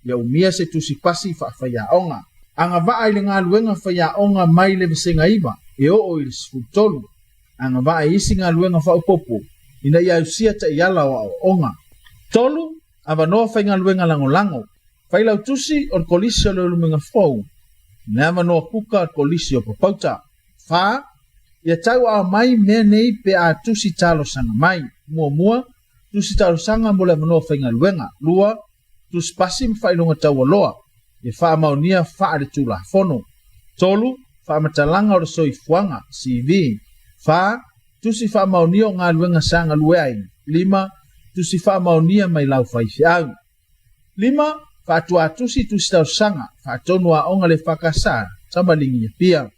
Ia umia se tusi pasi faafaiaoga. Agavaa i le galuega faiaoga mai le Vasega 9 e oo i le 13. Agavaa i isi galuega faaopoopo ina ia ausia taiala o aoaoga. 3, Avanoa faigaluega lagolago. Failautusi o le Kolisi o Leulumoega Fou ma le avanoa kuka o le Kolisi o Papauta. 4, Ia tauaao mai mea nei pe a tusi talosaga mai. Muamua, tusi talosaga mo le avanoa faigaluega. Lua, tusi pasi ma faailoga taualoa e faamaonia faaletulafono. 3, Faamatalaga o le soifuaga, CV. 4, Tusi faamaonia o galuega sa galue ai. 5, Tusi faamaonia mai lau faifeau. 5, Faatuatusi tusi talosaga, faatonu aoga le FKS, Tamaligi Apia.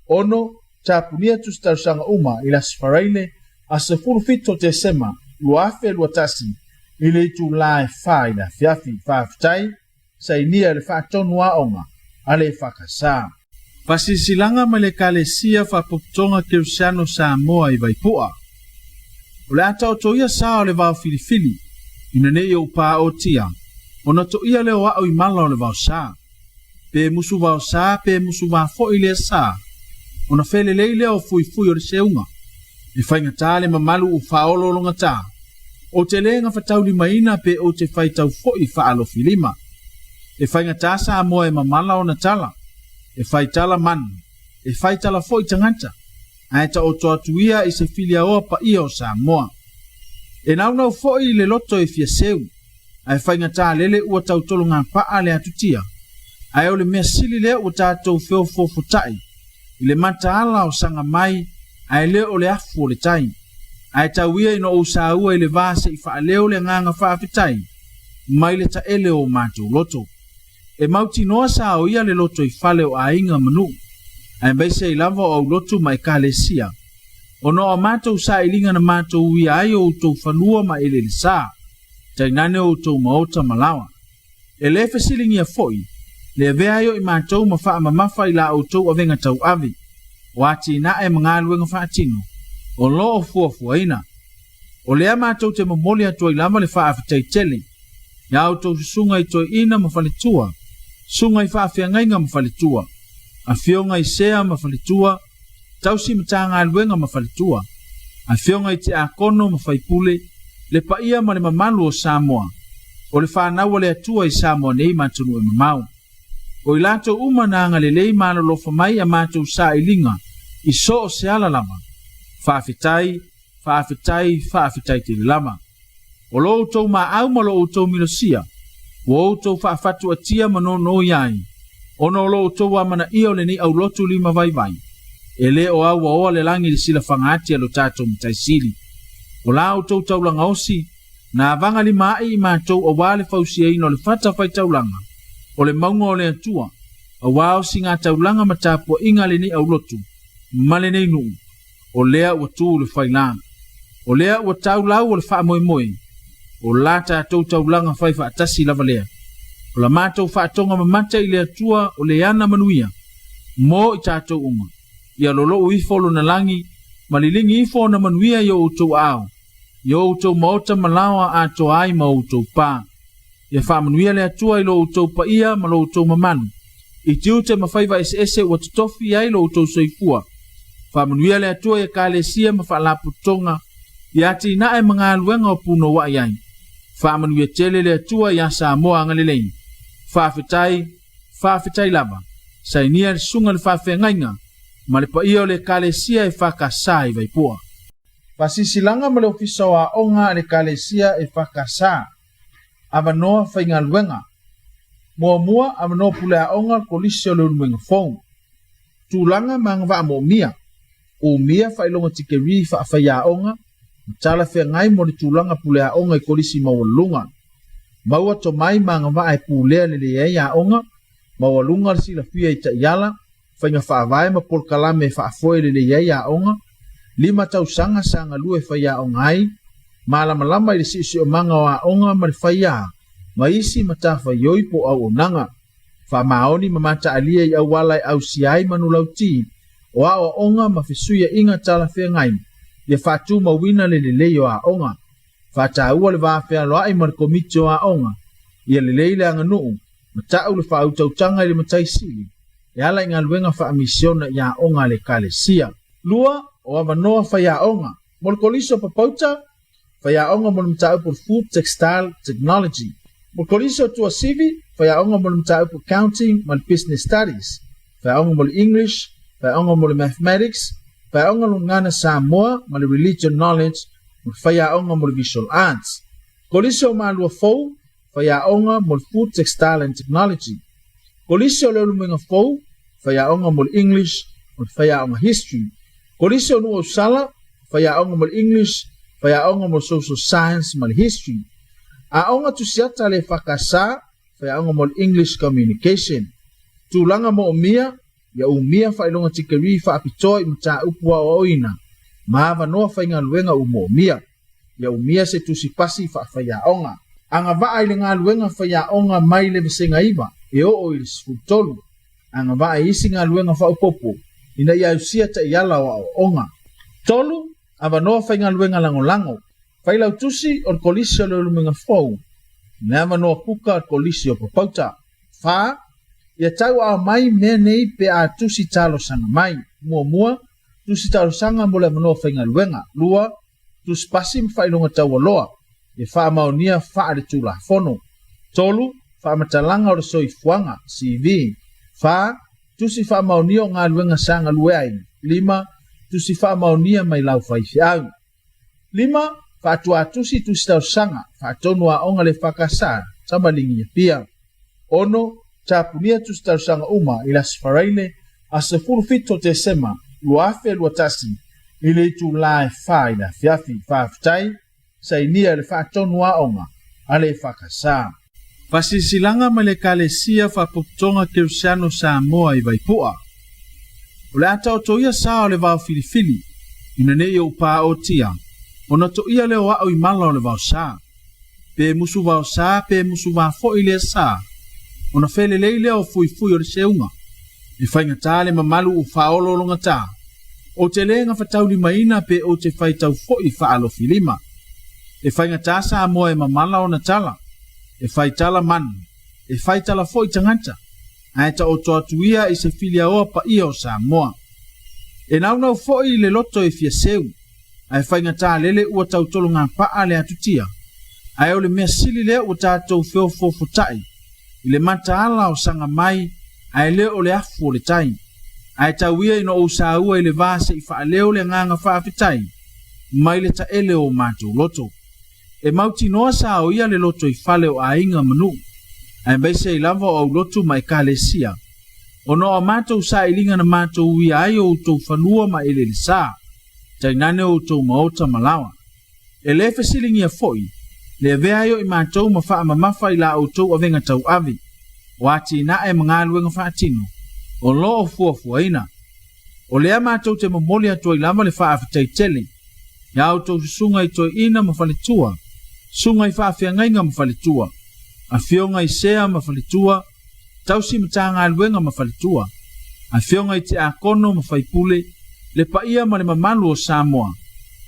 6, Tapunia tusi talosaga uma i le Aso Faraile, aso 17 o Tesema 2021 i le itula e 4 i le afiafi. Faafetai, sainia e le Faatonu Aoga a le EFKS. Faasilasilaga mai le Ekalesia Faapotopotoga Kerisiano Samoa i Vaipua. O le a taoto ia sa o le vao filifili, ina ne i ou paotia, ona toia lea o a'u i mala o le vaosa. Pe musu vaosa pe musu va foi lea sa, ona felelei lea o fuifui o le seuga. E faigata le mamalu u faaoloologata. Ou te le gafataulimaina pe ou te faitau foi faalofilima. E faigata Samoa e mamala ona tala, e fai tala manu, e fai tala foi tagata, ae taoto atu ia i se filiaoa paia o Samoa. E naunau foi le loto e fia seu, ae faigata lele ua tau tologapaa le atutia, ae o le mea sili lea ua tatou feofoofotai i le mataala o saga mai ae le o le afu o le tai. Ae tau ia ina ou saua i le va se i faaleo le agaga faafetai mai le taele o o matou loto. E mautinoa sa o ia le loto i fale o aiga ma nuu. aemaise ai lava o aulotu ma ekalesia, ona o a matou sailiga na matou uia ai o outou fanua ma eleele sa, tainane o outou maota ma laoa. E lē fesiligia foi le avea ai o i matou ma faamamafa i la outou avega tauave, o atinae ma galuega faatino o lo o fuafuaina. O lea matou te momoli atu ai lava le faafetai tele i a outou susuga i toeaina ma faletua, susuga i faafeagaiga ma faletua, afioga i sea ma faletua, tausi matagaluega ma faletua, afioga i tiakono ma faipule, le paia ma le mamalu o Samoa, o le fanau a le Atua i Samoa nei ma atunuu e mamao. O i latou uma na agalelei ma alolofa mai a matou sailiga i so o se ala lava. Faafetai, faafetai, faafetai tele lava. O lo outou maau ma lo outou milosia, ua outou faafatuatia ma nonoia ai, ona o lo outou amanaia o lenei aulotu limavaivai, e lē o auaoa le lagi i le silafaga ati a lo tatou Matai Sili. O la outou taulaga osi, na avagalima aʻe i matou auā le fausiaina o le fatafaitaulaga o le mauga o le Atua, auā osiga taulaga ma tapuaʻiga a lenei aulotu ma lenei nuu, o lea ua tu le failā. O lea ua tau lau o le faamoemoe, o la tatou taulaga fai faatasi lava lea. O la matou faatoga mamata i le Atua o le ana manuia mo i tatou uma. Ia lolo'u ifo lona lagi ma liligi ifo ona manuia i o outou aao, i o outou maota ma laoa atoa ai ma outou pa. Ia faamanuia le Atua i lo outou paia ma lo outou mamalu, i tiute ma faiva eseese ua totofi ai lo outou soifua. Faamanuia le Atua i ekalesia ma faalapotopotoga, i atinae ma galuega o punouaʻi ai. Faamanuia tele le Atua iā Samoa agalelei. Faafetai, faafetai lava. Sainia le Susuga i le Faafeagaiga ma le paia o le Ekalesia EFKS i Vaipua. Faasilasilaga ma le Ofisa o Aoga a le Ekalesia EFKS. Avanoa faigaluega. Muamua, avanoa puleaoga Kolisi o Leulumoega Fou. Tulaga ma agavaa moomia. Umia faailoga tikerii faafaiaoga ma talafeagai mo le tulaga puleaoga i kolisi maualuluga. Maua tomai ma agavaa e pulea lelei ai aoga, maualuga le silafia i taiala, faiga faavae ma polokalame e faafoe lelei ai aoga, 5 tausaga sa galue faiaoga ai, malamalama i le siosiomaga o aoga ma le faiā ma isi matafaioi po o auaunaga. Faamaoni ma mataalia i auala e ausia ai manulauti o aoaoga ma fesuiaiga talafeagai ia faatumauina le lelei o aoga. Faataua le va fealoai ma le Komiti o Aoga ia lelei le aganuu ma ta'u le faautautaga i le Matai Sili e ala i galuega faamisiona i aoga a le Ekalesia. Lua, o avanoa faiaoga mo le Kolisi o Papauta, faiaoga mo le mataupu o le Food Textile Technology. Mo le Kolisi o Tuasivi, faiaoga mo le mataupu Accounting ma le Business Studies, faiaoga mo le English, faiaoga mo le Mathematics, faiaoga le Gagana Samoa ma le Religion Knowledge ma le faiaoga mo le Visual Arts. Kolisi o Malua Fou, faiaoga mo le Food Textile and Technology. Kolisi o Leulumoega Fou, faiaoga mo le English ma le faiaoga History. Kolisi o Nuuausala, faiaoga mo le English, faiaoga mo le Social Science ma le History. Aoga Tusiata a le EFKS, faiaoga mo le English Communication. Tulaga moomia, ia umia faailoga tikerii faapitoa i mataupu aoaoina ma avanoa faigaluega ua moomia. Ia umia se tusi pasi faafaiaoga. Agavaa i le galuega faiaoga mai le Vasega 9 e oo i le 13. Agavaa i isi galuega faaopoopo ina ia ausia taiala o aoaoga. Tolu, avanoa faigaluega lagolago. Failautusi o le Kolisi o Leulumoega Fou, le avanoa kuka o le Kolisi o Papauta. Fa, ia tauaao mai mea nei pe a tusi talosaga mai. Muamua, tusi talosaga mo le avanoa faigaluega. Lua, tusi pasi ma faailoga taualoa e faamaonia faaletulafono. Tolu, faamatalaga o le soifuaga, CV. Fa, tusi faamaonia o galuega sa galue ai. Lima, tusi faamaonia mai lau faifeau. Lima, faatuatusi tusi talosaga, faatonu aoga le EFKS, tamaligi i Apia. 6, tapunia tusi talosaga uma i le Aso Faraile aso 17 Tesema 2021 i le itulā e 4 i le afiafi. Faafetai, sainia e le faatonu aoga a le EFKS. Faasilasilaga mai le Ekalesia Faapotopotoga Kerisiano Samoa i Vaipua. O le a taoto ia sa o le vao filifili, ina ne i ou paotia, ona toia lea o a'u i mala o le vaosa. Pe musu vaosa pe musu va foi lea sa, ona felelei lea o fuifui o le seuga. E faigata le mamalu ua faaoloologata. Ou te le gafataulimaina pe ou te faitau foi faalofilima. E faigata Samoa e mamala ona tala. E fai tala manu, e fai tala foi tagata, ae taoto atu ia i se filiaoa paia o Samoa. E naunau foi le loto e fia seu, ae faigata lele ua tau tologapa'a le atutia. Ae o le mea sili lea ua tatou feofoofota'i i le mataala o saga mai ae le o le afu o le tai. Ae tau ia ina ou saua i le va se i faaleo le agaga faafetai mai le taele o o matou loto. E mautinoa sa o ia le loto i fale o aiga ma nuu, aemaise ai lava o aulotu ma ekalesia. Ona o a matou sailiga na matou uia ai o outou fanua ma eleele sa, tainane o outou maota ma laoa. E le fesiligia foi, le avea ai o i matou ma faamamafa i la outou avega tauave, o atinae ma galuega faatino, o lo o fuafuaina. O lea matou te momoli atu ai lava le faafetai tele i a outou susuga i toeaina ma faletua, susuga i faafeagaiga ma faletua, afioga i sea ma faletua, tausi Matagaluega ma faletua, afioga i tiakono ma faipule, le paia ma le mamalu o Samoa,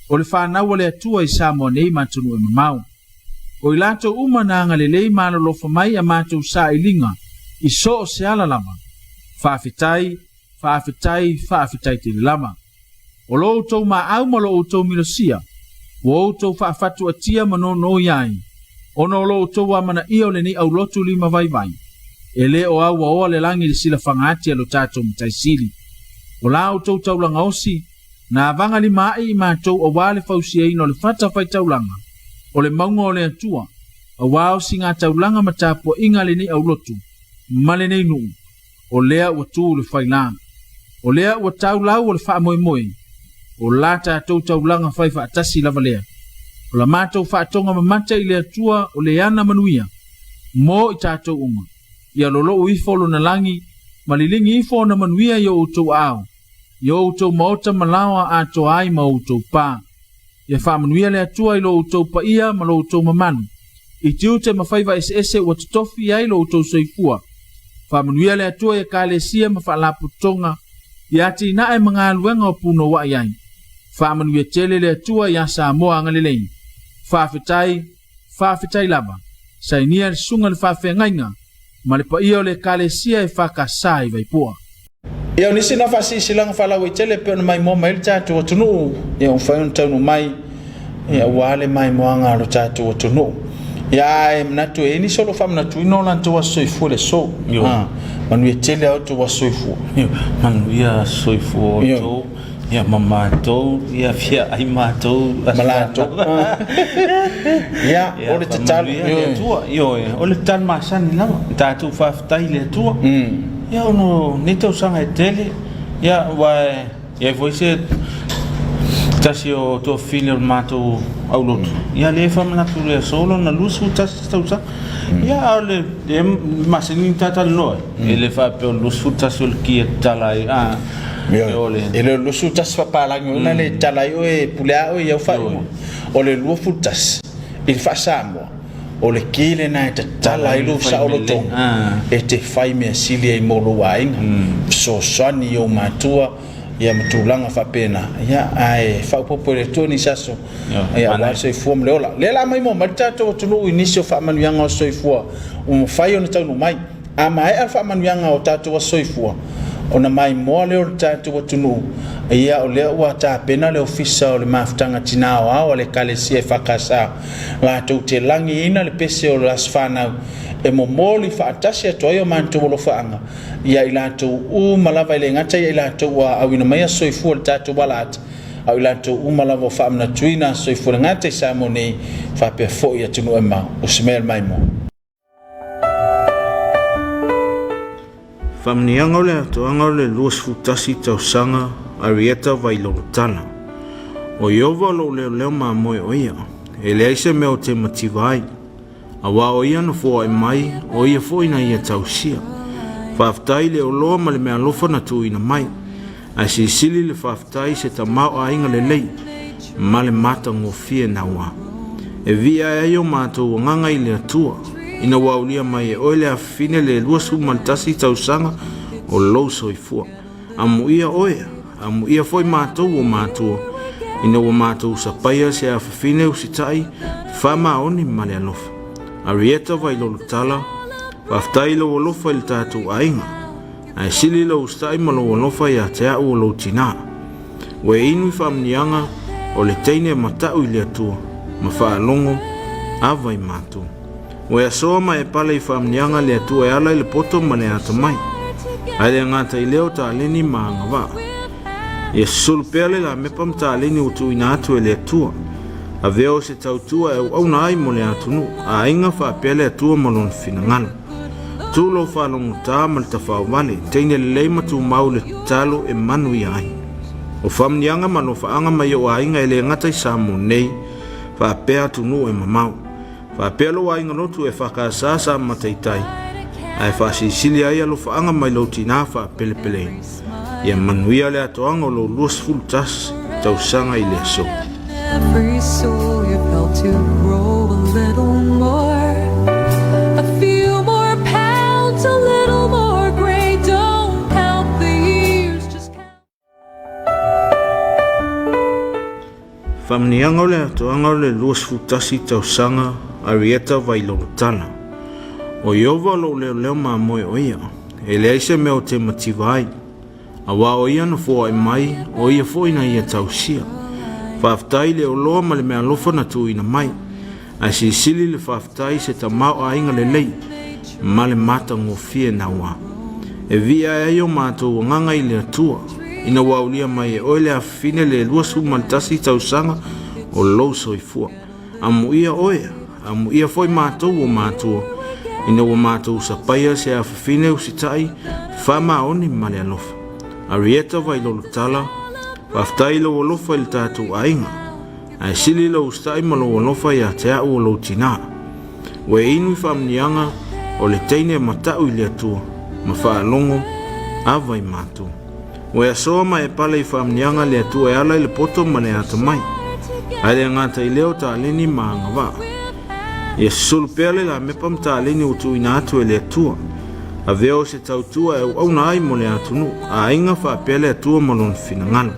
o le fanau a le Atua i Samoa nei ma atunuu e mamao. O i latou uma na agalelei ma alolofa mai a matou sailiga i so o se ala lava. Faafetai, Faafetai, faafetai tele lava. O lo outou maau ma lo outou milosia, ua outou faafatuatia ma nonoia ai, ona o lo outou amanaia o lenei aulotu limavaivai, e le o auaoa le lagi i le silafaga ati a lo tatou Matai Sili. O la outou taulaga osi, na avagalima aʻe i matou auā le fausiaina o le fatafaitaulaga o le mauga o le Atua, auā osiga taulaga ma tapuaiga a lenei aulotu ma lenei nuu, O lea ua tu le faila. O lea ua tau lau o le faamoemoe. O la tatou taulaga fai faatasi lava lea. O la matou faatoga mamata i le Atua o le ana manuia mo i tatou uma. Ia lolou ifo lona lagi ma liligi ifo ona manuia i o outou aao, i o outou maota ma laoa atoa ai ma outou pa. Ia faamanuia le Atua i lo outou paia ma lo outou mamalu, i tiute ma faiva eseese ua totofi ai lo outou soifua. Faamanuia le Atua i Ekalesia ma faalapotopotoga, i atinae ma galuega o punouai ai. Faamanuia tele le Atua iā Samoa agalelei. Faafetai, faafetai lava. Sainia le Susuga i le Faafeagaiga ma le paia o le Ekalesia e FKS i Vaipua. Ia, o nisi na faasilasilaga faalauaitele e pei ona maimoa mai ai le tatou atunuu, ia ua mafai ona taunuu mai, ia aua le maimoaga a lo tatou atunuu. Ia, ae manatu e i ai nisi o lo o faamanatuina o latou aso soifua i le aso. Ioe. Ah, manuia tele a outou aso soifua. Ioe, manuia aso soifua Ioe. outou, ia ma matou, ia fia ai matou Ma latou. Ia, o le tatalo. Faamanuia le Atua. Ioe, o le tatalo masani lava, tatou faafetai i le Atua. Ia ona o nei tausaga e tele, ia aua e i ai foi se tasi o tuafafine o le matou aulotu, ia lea e faamanatu i le aso lona 21 tausaga. Ia a o le e masani ona ta talanoa ai, e le faapea o le 21 o le ki e tatala ai, a, Ioe. o le E le o le 21 faapalagi ona le tatala ai oe e pule a oe i au faaiuga. O le 21 i le faa-Samoa, o le ki lena e tatala ai lou saolotoga e te fai mea sili ai mo lou aiga, fesoasoani i ou matua, ia ma tulaga faapena. Ia, ae faaopoopo e le Atua nisi aso, ia, aua le soifua ma le ola. Lea la maimoa mai le tatou atunuu i nisi o faamanuiaga o le soifua ua mafai ona taunuu mai. A maea le faamanuiaga o tatou aso soifua, ona maimoa lea o le tatou atunuu, ia o lea ua tapena le Ofisa o le Mafutaga Tina Aoao a le Ekalesia EFKS latou te lagiina le pese o le aso fanau e momoli faatasi atu ai o matou alofaaga ia i latou uma lava, e le gata ia i latou ua auina mai aso soifua i le tatou alaata, a o i latou uma lava ua faamanatuina aso soifua i le gata i Samoa nei faapea foi i atunuu e mamao. O se mea le maimoa. Faamanuiaga o le atoaga o le 21 tausaga Arieta Vailolotala. O Ieova lou leoleo mamoe o ia, e leai se mea ou te mativa ai. Auā o ia na foai mai, o ia foi na ia tausia. Faafetai i le oloa ma le meaalofa na tuuina mai. Ae silisili le faafetai i se tamaoaiga lelei ma le matagofie naua. E viia ai o matou agaga i le Atua, ina ua aulia mai e oe le afafine le 21 tausaga o lou soifua. Amuia oe, amuia foi matou o matua, ina ua matou sapaia se afafine usitai faamaoni ma le alofa. Arieta Vailolotala, faafetai i lou alofa i le tatou aiga. Ae sili lou usitai ma lou alofa ia te au o lou tinā. Ua e inu i faamuniaga o le teine e mata'u i le Atua, ma faalogo ava i matou. Ua e asoa ma e pale i faamuniaga le Atua e ala i le poto ma le atamai, ae le gata i lea o taleni ma agavaa. Ia susulu pea le lamepa ma taleni ua tuuina atu e le Atua. Avea o se tautua e auauna ai mo le atunuu, aiga faapea le Atua ma Lona finagalo. Tu lou faalogotā ma le tafaovale, teine lelei ma tumau le tatalo e manuia ai. O faamanuiaga ma alofaaga mai ou aiga e le gata i Samoa nei, faapea atunuu e mamao. Faapea lou aiga lotu e FKS sa mataitai, ae faasilisili ai alofaaga mai lou tinā faapelepeleina. Ia manuia le atoaga o lou 21 tausaga i le aso. Every soul you've helped to grow a little more. A few more pounds, a little more gray. Don't count the years, just count. Faamanuiaga o le atoaga o le 21 tausaga Arieta Vailolotala. O Ieova lou leoleo mamoe o ia, e leai se mea ou te mativa ai. Auā o ia na foai mai, o ia foi na ia tausia. Faafetai i le oloa ma le meaalofa na tuuina mai. Ae silisili le faafetai i se tamaoaiga lelei ma le matagofie naua. E viia ai o matou agaga i le Atua, ina ua aulia mai e oe le afafine le 21 tausaga o lou soifua. Amuia oe, amuia foi matou o matua, ina ua matou sapaia se afafine usitai faamaoni ma le alofa. Arieta Vailolotala, faafetai i lou alofa i le tatou aiga. Ae sili lou usitai ma lou alofa ia te au o lou tinā. Ua e inu i faamanuiaga o le teine e mata'u i le Atua, ma faalogo ava i matou. Ua e asoa ma e pale i faamanuiaga le Atua e ala i le poto ma le atamai, ae le gata i lea o taleni ma agavaa. Ia susulu pea le lamepa ma taleni ua tuuina atu e le Atua. Avea o se tautua e auauna ai mo le atunuu, aiga faapea le Atua ma Lona finagalo.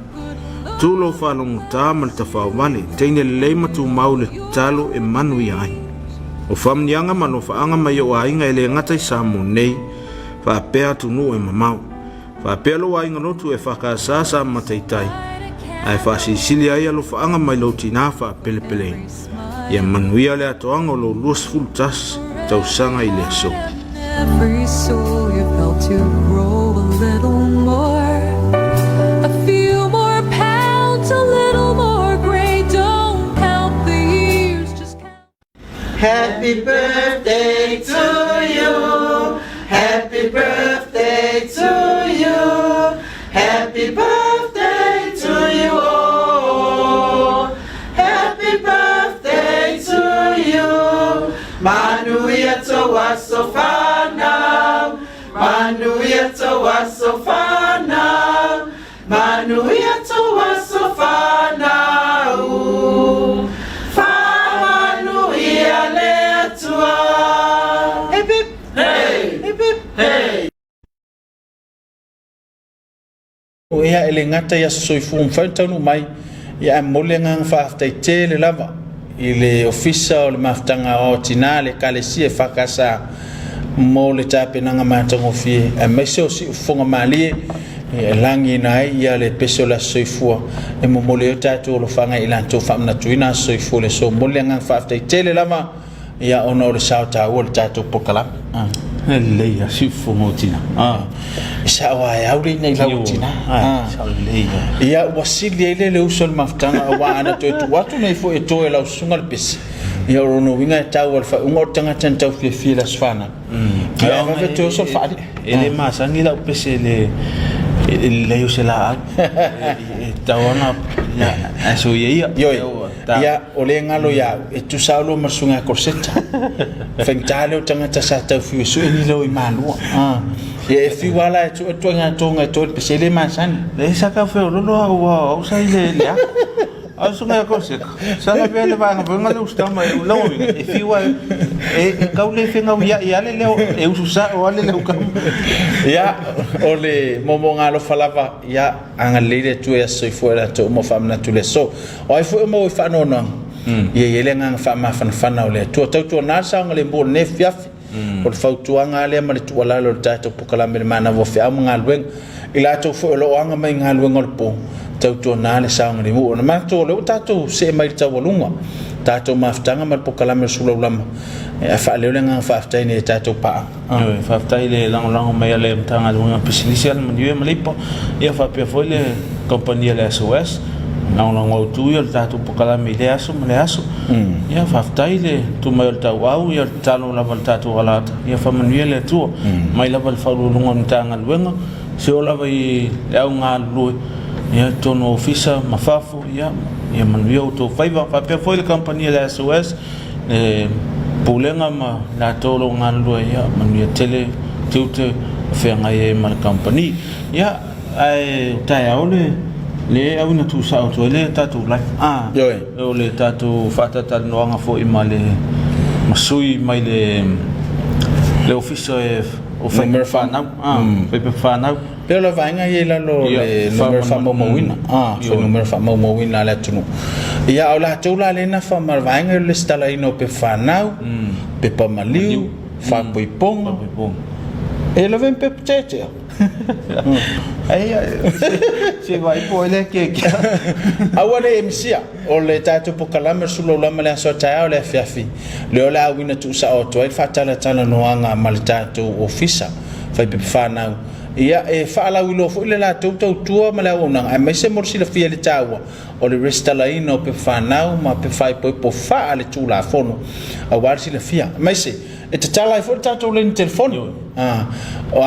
Tu lou faalogotā ma le tafaovale, teine lelei ma tumau le tatalo e manuia ai. O faamanuiaga ma alofaaga mai ou aiga e le gata i Samoa nei, faapea atunuu e mamao. Faapea lou aiga lotu e FKS sa mataitai, ae faasilisili ai alofaaga mai lou tinā faapelepeleina. Ia manuia le atoaga o lou 21 tausaga i le aso. Every soul you've helped to grow a little more. A few more pounds, a little more gray. Don't count the years, just count. Happy birthday to you. Happy birthday to you. Happy birthday to you all. Happy birthday to you. Manuia tou aso fanau. Manuia tou aso fanau. Manuia tou aso fanau. Faamanuia le Atua. Hip hip. Hey. Hip hip. Hey. Ia e le gata i aso soifua mafai ona taunuu mai, ia ae momoli le agaga faafetai tele lava i le Ofisa o le Mafutaga Aoao Tina, le Ekalesia EFKS mo le tapenaga matagofie aemaise o siufofoga malie e lagiina ai ia le pese o le aso soifua e momoli ai o tatou alofaga i latou faamanatuina aso soifua i le aso. Momoli le agaga faafetai tele lava ia ona o le sao taua o le tatou polokalame. E lelei lava siufofoga o tina. E sao lava e au le ina i lau o tina. Sao lelei lava. Ia ua sili ai lea le uso i le mafutaga aua ana toe tuu atu nei foi e to e lau susuga le pese, ia o lona uiga e tau lava i le faaiuga o le tagata na tau fiafia i le aso fanau. Ia ae vave toe oso le faalii. E le masani lau pese i le lelei o se laau. E tatau lava ona soia ia. Ioe, ia o lea e galo ia au, e tusa lava lua ma le susuga ia Corsetta. Faigata lea o tagata sa tau fiu e sue ni leo i Malua. Ia e fiu lava la e sue le ituaiga toga e to i le pese e le masani. Leai sa tau feololo au aua o au sa i le le ako. A o le susuga ia Koseka, sa lavea le vaega foi lea usitama e lona uiga e fiu lava e e tau le fegauia'i lava le leo e usu sa'o lava le leo kama. Ia, o le moomooga alofa lava, ia agalelei le Atua i aso soifua i latou uma o faamanatu i le aso. O ai foi o maua i faanoanoaga, ia i ai le agaga faamafanafana o le Atua. Tautuana le saogalemu o lenei afiafi. O le fautuaga lava lea ma le tuualalo i le tatou polokalame i le manava o feau ma galuega. I latou foi o lo o aga mai i galuega o le po, tautuana le saogalemu. Ona manatu o lea ua tatou see mai i le taualuga, tatou mafutaga ma le polokalame o le Sulaulama, ae faaleo le agaga faafetai nei i tatou paaga. Ioe, faafetai i le lagolago mai a le Matagaluega o Pisinisi, Alamanuia ma Leipa, ia faapea foi le kamupani a le SOS, lagolago autu ia o le tatou polokalame i lea aso ma lea aso. Ia faafetai le tu mai o le tauau, ia o le tatalo lava i le tatou alaata, ia faamanuia le Atua. Mai lava i le Faauluuluga o le Matagaluega, seoo lava i le au galulue, ia i totonu o ofisa ma fafo, ia, ia manuia outou faiva. Faapea foi le kamupani a le SOS, le Pulega ma latou o lo o galulue, ia manuia tele tiute o feagai ai ma le kamupani. Ia, ae o taeao le le auina tuusao atu ai le tatou live. Ah, Ioe. o le tatou faatatalanoaga foi ma le ma sui mai le le ofisa e o Numera fanau. Ah, faipepa fanau. Pei o le vaega ia i lalo o le numera faamaumauina, fuainumera faamaumauina a le atunuu. Ia, a o latou la lea e nafa ma le vaega ia o le lesitalaina o pepa fanau, pepa maliu, faaipoipoga. E lave ma pepa tetea. Ai, se vai po ele ke ke. Aua ne i misia, o le tatou polokalame o le Sulaulama i le aso a taeao le afiafi, lea o le a auina tuusao atu ai le faatalatalanoaga ma le tatou ofisa faipepa fanau. Ia, e faalauiloa foi le latou tautua ma le auaunaga, aemaise mo le silafia i le taua o le resitalaina o pepa fanau ma pepa faaipoipo faaletulafono aua le silafia, aemaise e tatala ai foi le tatou laini telefoni. A, ou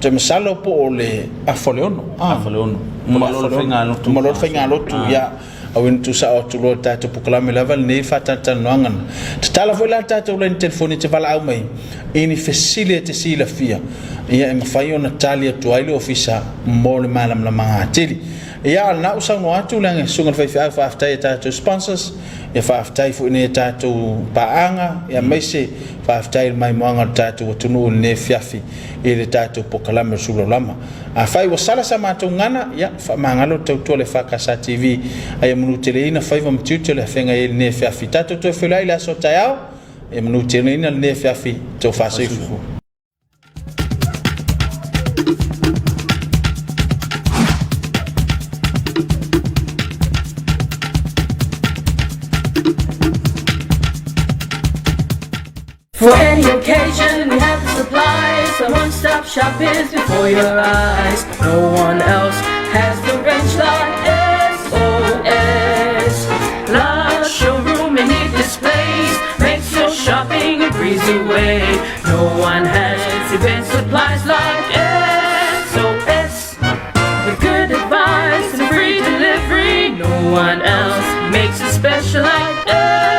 te masalo po o le afa o le ono. Afa o le ono. Uma loa le faigalotu. Uma loa le faigalotu, ia. Auina tuusao atu loa i le tatou polokalame lava lenei faatalatalanoaga na. Tatala foi la le tatou laini telefoni e te valaau mai i ni fesili e te silafia, ia e mafai ona tali atu ai le ofisa mo le malamalamaga atili. Ia, a o lena ua saunoa atu le Susuga i le Faifeau, faafetai i a tatou sponsors, ia faafetai foi i nai a tatou paaga, ia aemaise faafetai i le maimoaga o le tatou atunuu i lenei afiafi i le tatou polokalame o le Sulaulama. Afai ua sala sa matou gana, ia, faamagalo le tautua a le EFKS TV, a ia manuteleina faiva ma tiute o le afega i ai lenei afiafi. Tatou toe feiloai i le aso a taeao, ia manuteleina lenei afiafi, tofa soifua. For any occasion, we have the supplies. The one-stop shop is before your eyes. No one else has the range like SOS. Large showroom and neat displays makes your shopping a breeze away. No one has event supplies like SOS. With good advice and free delivery, no one else makes it special like SOS.